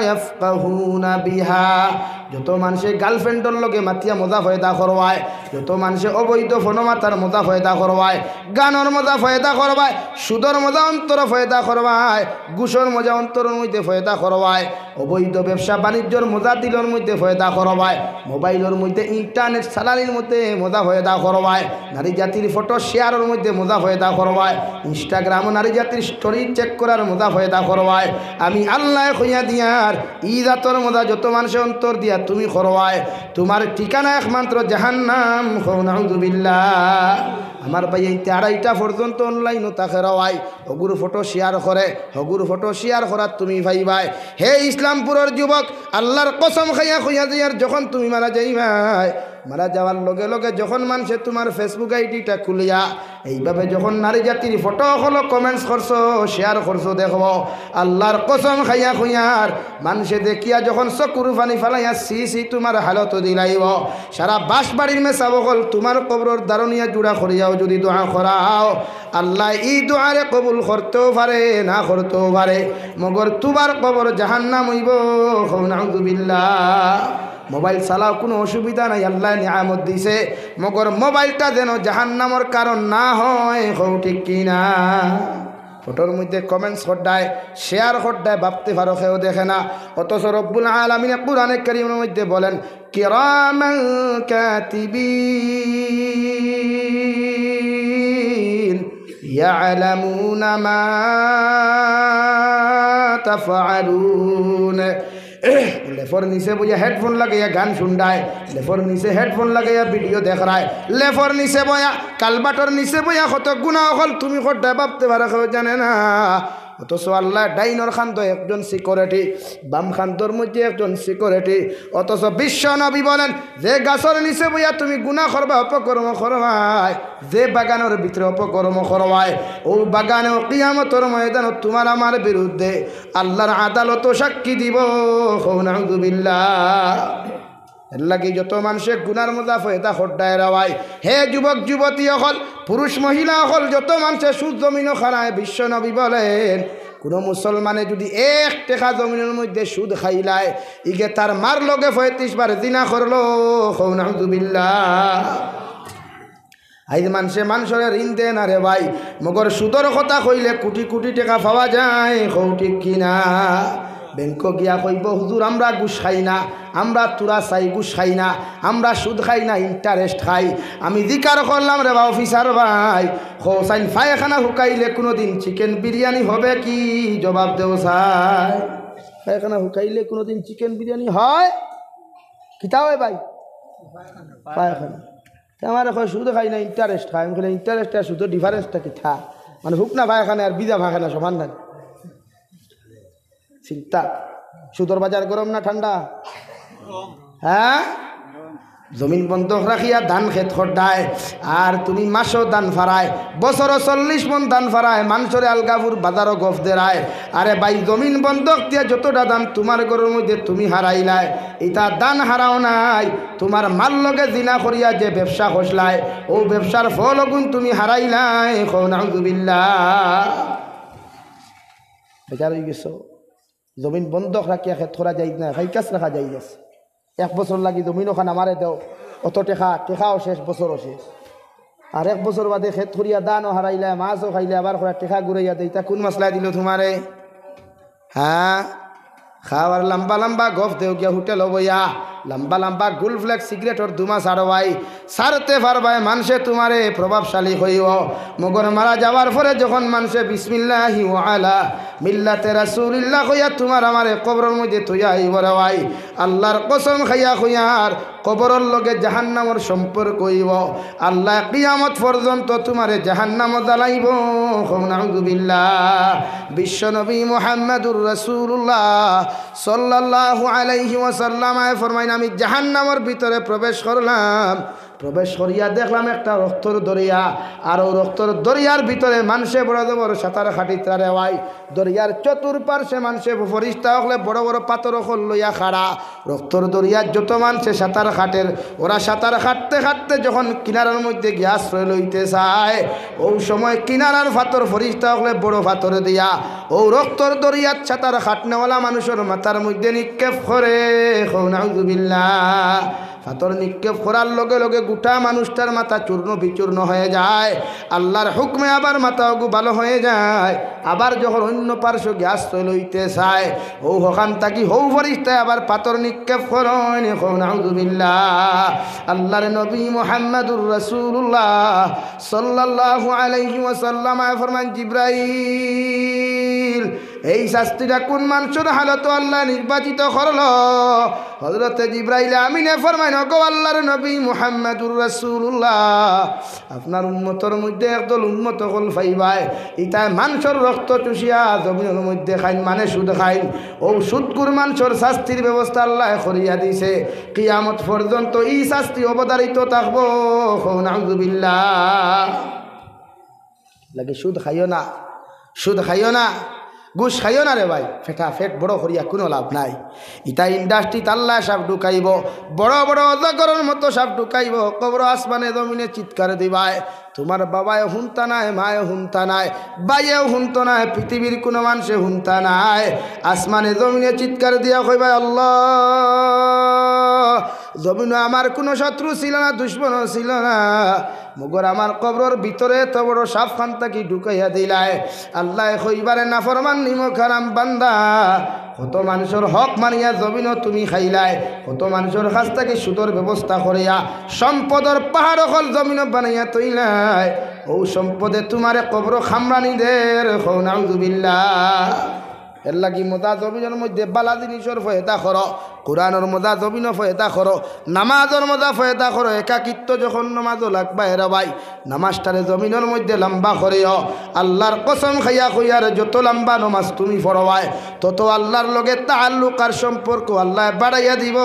ইয়াফকাহুনা বিহা। যত মানষে girlfriendর লগে মাতিয়া মজা পয়দা করবায়, যত মানষে অবৈধ ফোনো মাতার মজা পয়দা করবায়, গানর মজা পয়দা করবায়, সুদর মজা অন্তরো পয়দা করবায়, ঘুষর মজা অন্তরর মধ্যে পয়দা করবায়, অবৈধ ব্যবসা বাণিজ্যর মজা দিলর মধ্যে পয়দা করবায়, মোবাইলর মধ্যে internet চালানির মধ্যে মজা পয়দা করবায়, নারী জাতির ফটো শেয়ারর মধ্যে মজা পয়দা করবায়, Instagramও নারী জাতির story check করার মজা পয়দা করবায়। আমি আল্লায় কইয়া দিয়ার, ই জাতর মজা যত মানষে অন্তর দিয়া তুমি করবায়, তুমার ঠিকানা একমাত্র জাহান্নাম। কও নাউজুবিল্লাহ। আমার ভাইয়াইন্তে আড়াইটা পর্যন্ত onlineও থাকে রে ভাই, হগুর ফটো শেয়ার করে, হগুর ফটো শেয়ার করাত তুমি পাইবায়। হে ইসলামপুরর যুবক, আল্লার কসম খাইয়া কইয়া যাইয়ার, যখন তুমি মারা যাইবায়, মারা যাওয়ার লগে লগে যখন মানষে তুমার Facebook আইডিটা খুলিয়া এইভাবে যখন নারী জাতির ফটো অকল comments করছো, share করছো, দেখো, আল্লার কসম খাইয়া কইয়ার, মানষে দেখিয়া যখন চকুর পানি ফালাইয়া ছি ছি তুমার হালত দিলাইবো, সারা বাঁশবাড়ির মেসাব অকল তুমার কবরর দারুনিয়া জুড়া করিয়াও যুদি দোয়া করাও, আল্লায় ই দোয়ারে কবুল করতেও পারে, না করতেও পারে, মগর তুমার কবর জাহান্নাম অইবো। কও নাউজুবিল্লাহ। মোবাইল চালাও, কুনু অসুবিধা নাই, আল্লায় নিয়ামত দিছে, মগর মোবাইলটা যেন জাহান্নামর কারণ না হয়। কও ঠিক কি না? ফটোর মধ্যে comments কররায়, share কররায়, ভাবতে পারো কেউ দেখে না, অথচ রব্বুল আলামিনে কুরআনে কারীমর মধ্যে বলেন, কিরামান কাতিবিন ইয়ালামুনা মা তাফআলুন। লেফর নিচে বইয়া headphone লাগাইয়া গান শুনরায়, লেফর নিচে headphone লাগাইয়া video দেখরায়, লেফর নিচে বইয়া, কালবাটর নিচে বইয়া কত গুনা অকল তুমি কররায় ভাবতে পারো কেউ জানে না। অথচ আল্লায় ডাইনর কান্দো একজন security, বাম কান্দর মধ্যে একজন security। অথচ বিশ্ব নবী বলেন, যে গাছর নিচে বইয়া তুমি গুনা করবায়, অপকর্ম করবায়, যে বাগানর ভিতরে অপকর্ম করবায়, অউ বাগানেও কিয়ামতর ময়দানো তুমার আমার বিরুদ্ধে আল্লার আদালতো সাক্ষী দিবো। কও নাউজুবিল্লাহ। এরলাগি যত মানষে গুনার মজা পয়দা কররায় রে ভাই, হে যুবক যুবতী অকল, পুরুষ মহিলা অকল, যত মানষে সুদ জমিনো খারায়, বিশ্ব নবী বলেন, কুনু মুসলমানে যুদি এক টেকা জমিনর মধ্যে সুদ খাইলায়, ইগে তার মার লগে পঁয়ত্রিশ বার জিনা করলো। কও নাউজুবিল্লাহ। আইজ মানষে মানষরে ঋণ দেয় না রে ভাই, মগর সুদর কথা কইলে কুটি কুটি টেকা পাওয়া যায়। কও ঠিক কি না? ব্যাংকো গিয়া কইবো, হুজুর, আমরা ঘুষ খাই না, আমরা তুরা চাই, ঘুষ খাই না, আমরা সুদ খাই না, interest খাই। আমি জিকার করলাম রে বা অফিসার ভাই, কও চাইন, পায়খানা হুকাইলে কুনুদিন chicken বিরিয়ানি হবে কি? জবাব দেও চাই। পায়খানা হুকাইলে কুনুদিন chicken বিরিয়ানি হয়? কিতা হয় ভাই? পায়খানা। তে আমারে কয়, সুদ খাই না, interest খাই। আমি কইলাম, interest আর সুদর difference টা কিতা? মানে, হুকনা পায়খানা আর ভিজা পায়খানা সমান নায়। চিন্তা। সুদর বাজার গরম না ঠান্ডা? হ্যাঁ? জমিন বন্ধক রাখিয়া ধান খেত কররায়, আর তুমি মাসো ধান ফারায়, বছরো চল্লিশ মন ধান ফারায়, মানষরে আলগাপুর বাজারো গফ দেরায়। আরে ভাই, জমিন বন্ধক দিয়া যতটা ধান তুমার ঘরর মধ্যে তুমি হারাইলায়, ইতা ধান হারাও নাই, তুমার মার লগে জিনা করিয়া যে ব্যবসা করছলায়, অউ ব্যবসার ফল অগুন তুমি হারাইলায়। কও নাউজুবিল্লাহ। বেজার অইগেছো। জমিন বন্ধক রাখিয়া খেত করা যাইজ না, খাইকাস রাখা যাইজ আছে। এক বছর লাগি জমিন অখান আমারে দেও, অত টেকা, টেকাও শেষ, বছরও শেষ। আর এক বছর বাদে খেত করিয়া ধানও হারাইলায়, মাছও খাইলায়, আবার কইরা টেকা ঘুরাইয়া দেও, ইতা কুন মাসলায় দিলো তুমারে? হ্যাঁ? খাওয়ার লম্বা লম্বা গফ দেও গিয়া হোটেলো বইয়া, লম্বা লম্বা গুল ফ্লেক সিগারেটর ধুমা ছাড়ো ভাই, ছাড়তে পারবায়, মানষে তুমারে প্রভাবশালী কইবো। মগর মারা যাওয়ার পরে যখন মানষে বিসমিল্লাহি ওয়া আলা মিল্লাতে রাসূলিল্লাহ কইয়া তুমার আমারে কবরর মধ্যে থইয়া আইবো রে ভাই, আল্লার কসম খাইয়া কইয়ার, কবরর লগে জাহান্নামর সম্পর্ক অইবো। আল্লায় কিয়ামত পর্যন্ত তুমারে জাহান্নামো জ্বালাইবো। কও নাউজুবিল্লাহ। বিশ্বনবী মুহাম্মাদুর রাসূলুল্লাহ সাল্লাল্লাহু আলাইহি ওয়াসাল্লাম আয় ফরমাইন, আমি জাহান্নামর ভিতরে প্রবেশ করলাম, প্রবেশ করিয়া দেখলাম একটা রক্তর দরিয়া, আর অউ রক্তর দরিয়ার ভিতরে মানষে বড় জবর সাঁতার কাটিতরা রে ভাই। দরিয়ার চতুর্পার্শ্বে মানষে, ফিরিস্তা অকলে বড় বড় পাথর অকল লইয়া খাড়া। রক্তর দরিয়াত যত মানষে সাঁতার কাটের, ওরা সাঁতার কাটতে কাটতে যখন কিনারার মধ্যে গিয়া আশ্রয় লইতে চায়, অউ সময় কিনারার পাথর ফিরিস্তা অকলে বড় পাথর দিয়া অউ রক্তর দরিয়াত সাঁতার কাটনেওয়ালা মানষর মাথার মধ্যে নিক্ষেপ করে। কও নাউজুবিল্লাহ। পাথর নিক্ষেপ করার লগে লগে গোটা মানুষটার মাথা চূর্ণ বিচূর্ণ হয়ে যায়। আল্লার হুকুমে আবার মাথা অগু ভালো হয়ে যায়। আবার যখন অন্য পার্শ্ব গিয়া আশ্রয় লইতে চায়, অউ হখান থাকি হউ ফিরিস্তায় আবার পাথর নিক্ষেপ করইন। কও নাউজুবিল্লাহ। আল্লার নবী মুহাম্মাদুর রাসূলুল্লাহ সাল্লাল্লাহু আলাইহি ওয়াসাল্লাম আয় ফরমাইন, জিব্রাইল, এই শাস্তিটা কোন মানষর হালতো আল্লায় নির্বাচিত করলো? হযরতে জিব্রাইল আমিনে ফরমাইন, "ওগো আল্লাহর নবী মুহাম্মাদুর রাসূলুল্লাহ, আপনার উম্মতর মধ্যে একদল উম্মত অকল পাইবায়, ইতায় মানষর রক্ত চুষিয়া জমিনর মধ্যে খাইন, মানে সুদ খাইন। অউ সুদখুর মানষর শাস্তির ব্যবস্থা আল্লায় করিয়া দিছে। কিয়ামত পর্যন্ত ই শাস্তি অবধারিত থাকবো।" কও নাউজুবিল্লাহ। লাগি সুদ খাইও না, সুদ খাইও না, ঘুষ খাইও না রে ভাই। ফেটা ফেট বড় করিয়া কুনু লাভ নাই। ইতা ইন্ডাস্ট্রিত আল্লায় সাপ ঢুকাইবো, বড় বড় অজগরর মতো সাপ ঢুকাইবো। কবর আসমানে জমিনে চিৎকার দিবায়, তুমার বাবায় হুনতা নায়, মায় হুনতা নায়, ভাইয়েও হুনতো নায়, পৃথিবীর কুনু মানষে হুনতা নায়। আসমানে জমিনে চিৎকার দিয়া কইবায়, "আল্লাহ, জমিনো আমার কুনু শত্রু ছিল না, দুশমনও ছিল না, মগর আমার কবরর ভিতরে এত বড় সাপ খান থাকি ঢুকাইয়া দিলায়।" আল্লায় কইবা রে, "নাফরমান নিমক হারাম বান্দা, কত মানষর হক মারিয়া জমিনো তুমি খাইলায়, কত মানষর কাছ থাকি সুদর ব্যবস্থা করিয়া সম্পদর পাহাড় অকল জমিনো বানাইয়া থইলায়, অউ সম্পদে তুমারে কবরো কামড়ানি দের।" কও নাউজুবিল্লাহ। এরলাগি মজা জমিনর মধ্যে বালা জিনিসর পয়দা করো, কুরআনর মজা জমিনো পয়দা করো, নামাজর মজা পয়দা করো। একাকিত্ব যখন নামাজো লাগবায় রে ভাই, নামাজটারে জমিনর মধ্যে লম্বা করিও। আল্লার কসম খাইয়া কইয়ার, যত লম্বা নামাজ তুমি পড়বায়, তত আল্লার লগে তাআল্লুক আর সম্পর্ক আল্লায় বাড়াইয়া দিবো।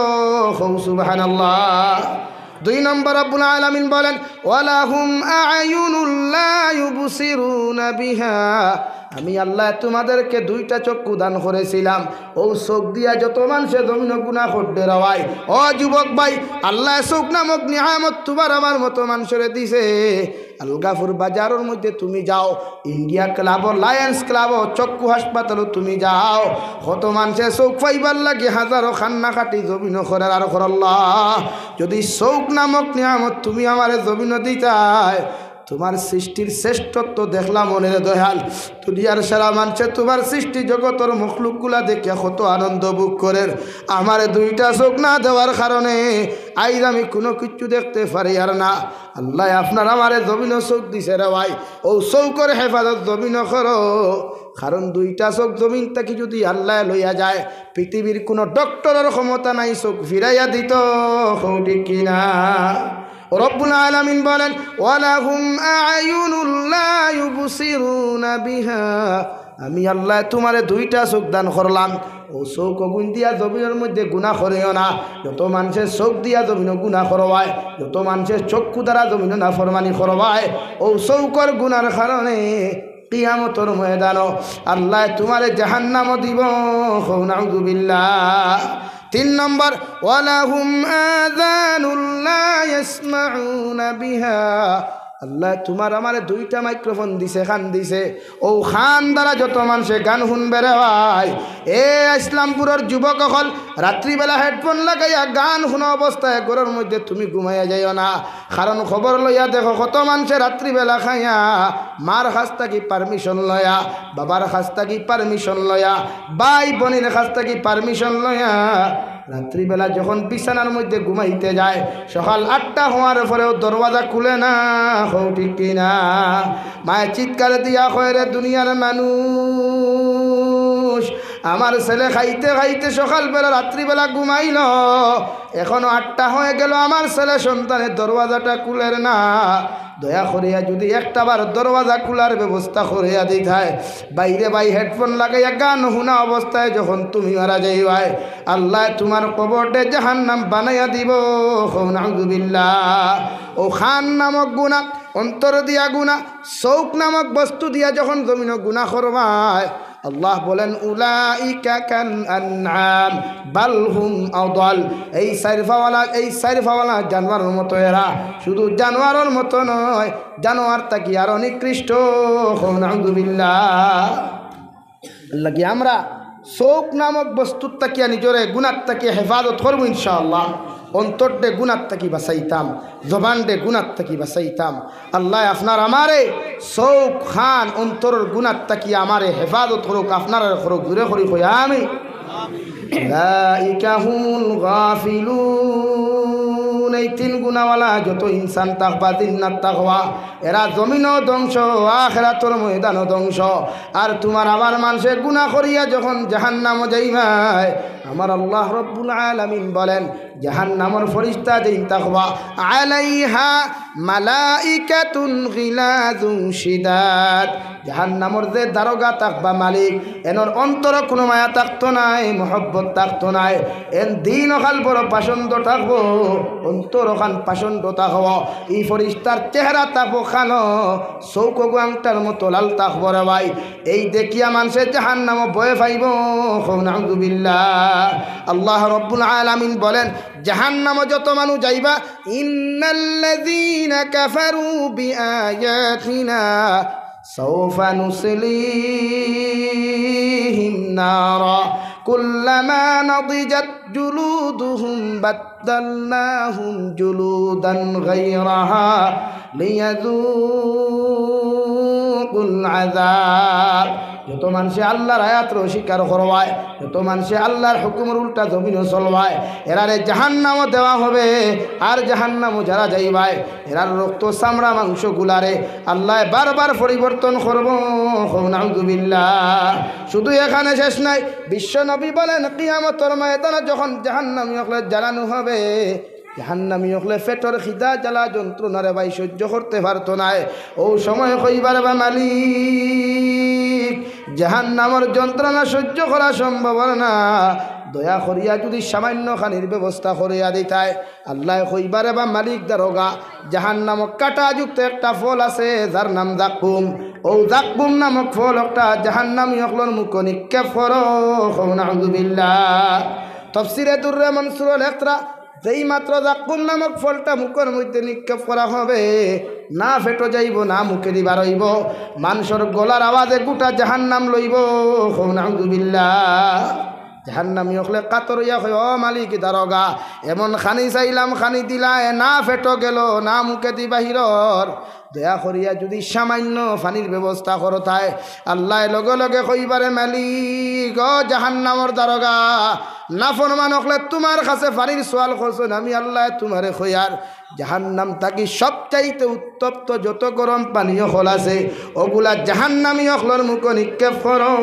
কও সুবহানাল্লাহ। দুই নম্বর, রব্বুল আলামিন বলেন, "ওয়ালাহুম আ'য়ুনুল লা ইউবসিরুনা বিহা।" আমি আল্লায় তুমাদেরকে দুইটা চক্ষু দান করেছিলাম। অউ চোখ দিয়া যত মানষে জমিনো গুনা করতে রে ভাই, ও যুবক ভাই, আল্লায় চোখ নামক নিয়ামত তুমার আমার মতো মানষরে দিছে। আলগাপুর বাজারর মধ্যে তুমি যাও, ইন্ডিয়া ক্লাবো, লায়ন্স ক্লাবো, চক্ষু হাসপাতালো তুমি যাও, কত মানষে চোখ পাইবার লাগি হাজারো কান্নাকাটি জমিনো করের আর কর, "আল্লাহ, যুদি চোখ নামক নিয়ামত তুমি আমারে জমিনো দিতায়, তুমার সৃষ্টির শ্রেষ্ঠত্ব দেখলাম অনে রে দয়াল। দুনিয়ার সারা মানষে তুমার সৃষ্টি জগতর মখলুকগুলা দেখিয়া কত আনন্দ ভোগ করের। আমারে দুইটা চোখ না দেওয়ার কারণে আইজ আমি কুনু কিচ্ছু দেখতে পারিয়ার না।" আল্লায় আপনার আমারে জমিনো চোখ দিছে রে ভাই, অউ চোখর হেফাজত জমিনো করো, কারণ দুইটা চোখ জমিন থাকি যুদি আল্লায় লইয়া যায়, পৃথিবীর কুনু ডক্টরর ক্ষমতা নাই চোখ ফিরাইয়া দিতো। কও ঠিক কিনা? রব্বুল আলামিন বলেন, "ওয়ালাহুম আ'য়ুনুল লা ইউবসিরুনা বিহা।" আমি আল্লায় তুমারে দুইটা চোখ দান করলাম, অউ চোখ অগুইন দিয়া জমিনর মধ্যে গুনা করিও না। যত মানষে চোখ দিয়া জমিনো গুনা করবায়, যত মানষে চক্ষু দ্বারা জমিনো নাফরমানি করবায়, অউ চোখর গুনার কারণে কিয়ামতর ময়দানো আল্লায় তুমারে জাহান্নামো দিবো। কও নাউজুবিল্লাহ। তিন নম্বর, "ওয়ালাহুম আযানুল লা ইয়াসমাউনা বিহা।" আল্লায় তুমার আমারে দুইটা মাইক্রোফোন দিছে, কান দিছে। অউ কান দ্বারা যত মানষে গান হুনবে রে ভাই। এ ইসলামপুরর যুবক অকল, রাত্রিবেলা হেডফোন লাগাইয়া গান হুনা অবস্থায় ঘরর মধ্যে তুমি ঘুমাইয়া যাইও না। কারণ খবর লইয়া দেখো, কত মানষে রাত্রিবেলা খাইয়া মার কাছ থাকি পারমিশন লইয়া, বাবার কাছ থাকি পারমিশন লইয়া, ভাই বইনর কাছ থাকি পারমিশন লইয়া রাত্রিবেলা যখন বিছানার মধ্যে ঘুমাইতে যায়, সকাল আটটা হওয়ার পরেও দরওয়াজা খুলে না। কও ঠিক কিনা? মায়ে চিৎকার দিয়া কয়, "রে দুনিয়ার মানুষ, আমার ছেলে খাইতে খাইতে সকালবেলা, রাত্রিবেলা ঘুমাইলো, এখনো আটটা হয়ে গেল, আমার ছেলে সন্তানে দরওয়াজাটা খুলের না। দয়া করিয়া যুদি একটাবার দরওয়াজা খুলার ব্যবস্থা করিয়া দিতায়, বাইরে ভাই হেডফোন লাগাইয়া গান হুনা অবস্থায় যখন তুমি মারা যাইবায়, আল্লায় তুমার কবরটা জাহান্নাম বানাইয়া দিবো।" কও নাউজুবিল্লাহ। অউ কান নামক গুনা, অন্তর দিয়া গুনা, চোখ নামক বস্তু দিয়া যখন জমিনো গুনা করবায়, আল্লাহ বলেন, "উলাইকা কাল আনআম বাল হুম আদাল।" এই চাইর পাওয়ালা, এই চাইর পাওয়ালা জানোয়ারর মতো এরা, শুধু জানোয়ারর মতো নয়, জানোয়ার থাকি আরো নিকৃষ্ট। কও নাউজুবিল্লাহ। এরলাগি আমরা চোখ নামক বস্তুর থাকিয়া নিজরে গুনার থাকিয়া হেফাজত করমু ইনশাআল্লাহ। অন্তররে গুনার থাকি বাঁচাইতাম, জবানরে গুনার থাকি বাঁচাইতাম। আল্লায় আপনার আমারে চোখ, কান, অন্তরর গুনার থাকি আমারে হেফাজত করউক, আপনারারে করউক, জোরে করি কই আমিন। উলাইকা হুমুল গাফিলুন। এই তিন গুনাওয়ালা যত ইনসান থাকবা, জিন্নাত থাকবা, এরা জমিনও ধ্বংস, আখেরাতর ময়দানও ধ্বংস। আর তুমার আমার মানষে গুনা করিয়া যখন জাহান্নামো যাইবায়, আমার আল্লাহ রব্বুল আলামিন বলেন, জাহান্নামর ফিরিস্তা যেইন থাকবা, আলাইহা মালাইকাতুন গিলাযুন শিদাদ। জাহান্নামর যে দারোগা থাকবা মালিক, এনর অন্তরো কুনু মায়া থাকতো নায়, মহব্বত থাকতো নায়। এন দিন অখান বড় পাষণ্ড থাকবো, অন্তর অখান পাষণ্ড থাকবো। ই ফিরিস্তার চেহারা থাকবো কালো, চউখ অগু আংটার মতো লাল থাকবো রে ভাই। এই দেখিয়া মানষে জাহান্নামো ভয় পাইবো। কও নাউজুবিল্লাহ। আল্লাহ রব্বুল আলামিন বলেন, জাহান্নামো যত মানুষ যাইবা, ইন্নাল্লাযীনা কাফারু বিআয়াতিনা সাউফা নুসলিহিম নারা কুল্লামা নাদিজাত জুলুদুহুম বাদদালনাহুম জুলুদান গায়রাহা লিয়াযুকুল আযাব। যত মানষে আল্লাহর আয়াতরে অস্বীকার করবায়, যত মানষে আল্লাহর হুকুমর উল্টা জমিনো চলবায়, এরারে জাহান্নামো দেওয়া হবে। আর জাহান্নামো যারা যাইবায়, এরার রক্ত, চামড়া, মাংস গুলারে আল্লায় বারবার পরিবর্তন করবো। কও নাউজুবিল্লাহ। শুধু এখানে শেষ নাই, বিশ্ব নবী বলেন, কিয়ামতর ময়দানো যখন জাহান্নামী অকলরে জ্বালানো হবে, জাহান্নামী অকলে পেটর খিদা, জ্বালা, যন্ত্রণারে ভাই সহ্য করতে পারতো নায়। অউ সময় কইবা রে বা মালিক, জাহান্নামর যন্ত্রণা সহ্য করা সম্ভব অর না, দয়া করিয়া যুদি সামান্য খানির ব্যবস্থা করিয়া দিতায়। আল্লায় কইবা রে বা মালিক দারোগা, জাহান্নামো কাটা যুক্ত একটা ফল আছে, যার নাম জাক্কুম। অউ জাক্কুম নামক ফল একটা জাহান্নামী অকলর মুখো নিক্ষেপ করো। কও নাউজুবিল্লাহ। তফসিরে দুররে মনসুরো লেখরা, যেই মাত্র জাক্কুম নামক ফলটা মুখর মধ্যে নিক্ষেপ করা হবে, না পেটো যাইবো, না মুখেদি বার অইবো, মানষর গলার আওয়াজে গোটা জাহান্নাম লইবো। কও নাউজুবিল্লাহ। জাহান্নামী অকলে কাতর অইয়া কয়, "ও মালিক দারোগা, এমন খানি চাইলাম, খানি দিলায়, না পেটো গেলো, না মুখেদি বাহির অর। দয়া করিয়া যুদি সামান্য পানির ব্যবস্থা করতায়।" আল্লায় লগে লগে কইবা রে মালিক, ও জাহান্নামর দারোগা, নাফরমান অকলে তুমার কাছে পানির সওয়াল করছইন, আমি আল্লায় তুমারে কইয়ার, জাহান্নাম থাকি সবচাইতে উত্তপ্ত যত গরম পানি অকল আছে, অগুলা জাহান্নামী অকলর মুখো নিক্ষেপ করো।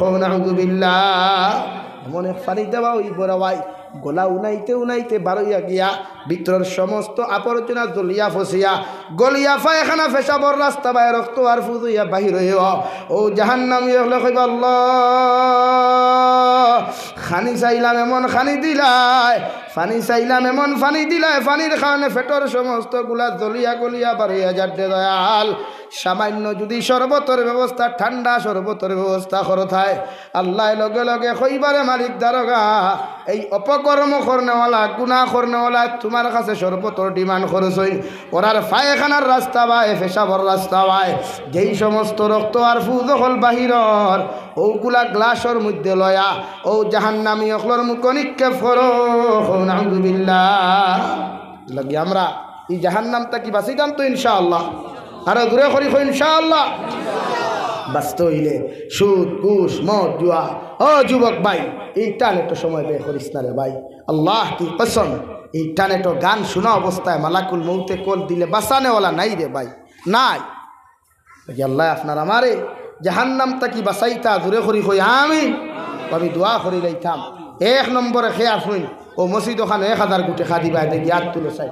কও নাউজুবিল্লাহ। এমন এক পানি দেওয়া অইবো রে ভাই, গলা উনাইতে উনাইতে বার অইয়া গিয়া ভিতরর সমস্ত আবর্জনা জ্বলিয়া ফসিয়া গলিয়া পায়খানা পেশাবর রাস্তা বায় রক্ত আর ফুজ অইয়া বাহির অইবো। অউ জাহান্নামী অকলে কইবা, "আল্লাহ, খানি চাইলাম এমন খানি দিলায়, পানি চাইলাম এমন পানি দিলায়, পানির কারণে পেটর সমস্ত গুলা জ্বলিয়া গলিয়া বার অইয়া যার রে দয়াল। সামান্য যুদি শরবতর ব্যবস্থা, ঠান্ডা শরবতর ব্যবস্থা করতায়।" আল্লায় লগে লগে কইবা রে মালিক দারোগা, এই অপকর্ম করনেওয়ালা, গুনা করনেওয়ালা তুমার কাছে শরবতর demand করছইন, ওরার পায়খানার রাস্তা বায়, পেশাবর রাস্তা বায়, যেই সমস্ত রক্ত আর ফুজ অকল বাহির অর, অউগুলা গ্লাসর মধ্যে লয়া অউ জাহান্নামী অকলর মুখো নিক্ষেপ করো। কও নাউজুবিল্লাহ। লাগি আমরা ই জাহান্নাম থাকি বাঁচিতাম তো ইনশাআল্লাহ। আরো জোরে করি কও ইনশাআল্লাহ। বাঁচতে অইলে সুদ, ঘুষ, মদ, জুয়া, ও যুবক ভাই, internet-ও সময় ব্যয় করিস না রে ভাই। আল্লাহ কি কসম, internet-ও গান শুনা অবস্থায় মালাকুল মউতে call দিলে বাঁচানেওয়ালা নাই রে ভাই, নাই। লাগি আল্লায় আপনার আমারে জাহান্নাম থাকি বাঁচাইতা, জোরে করি কই আমিন। আমি দোয়া করি লাইতাম। এক নম্বরে কে আছইন, অউ মসজিদ অখানো এক হাজার গুটি খাদি বায় দেখি, আত তুলো চাই।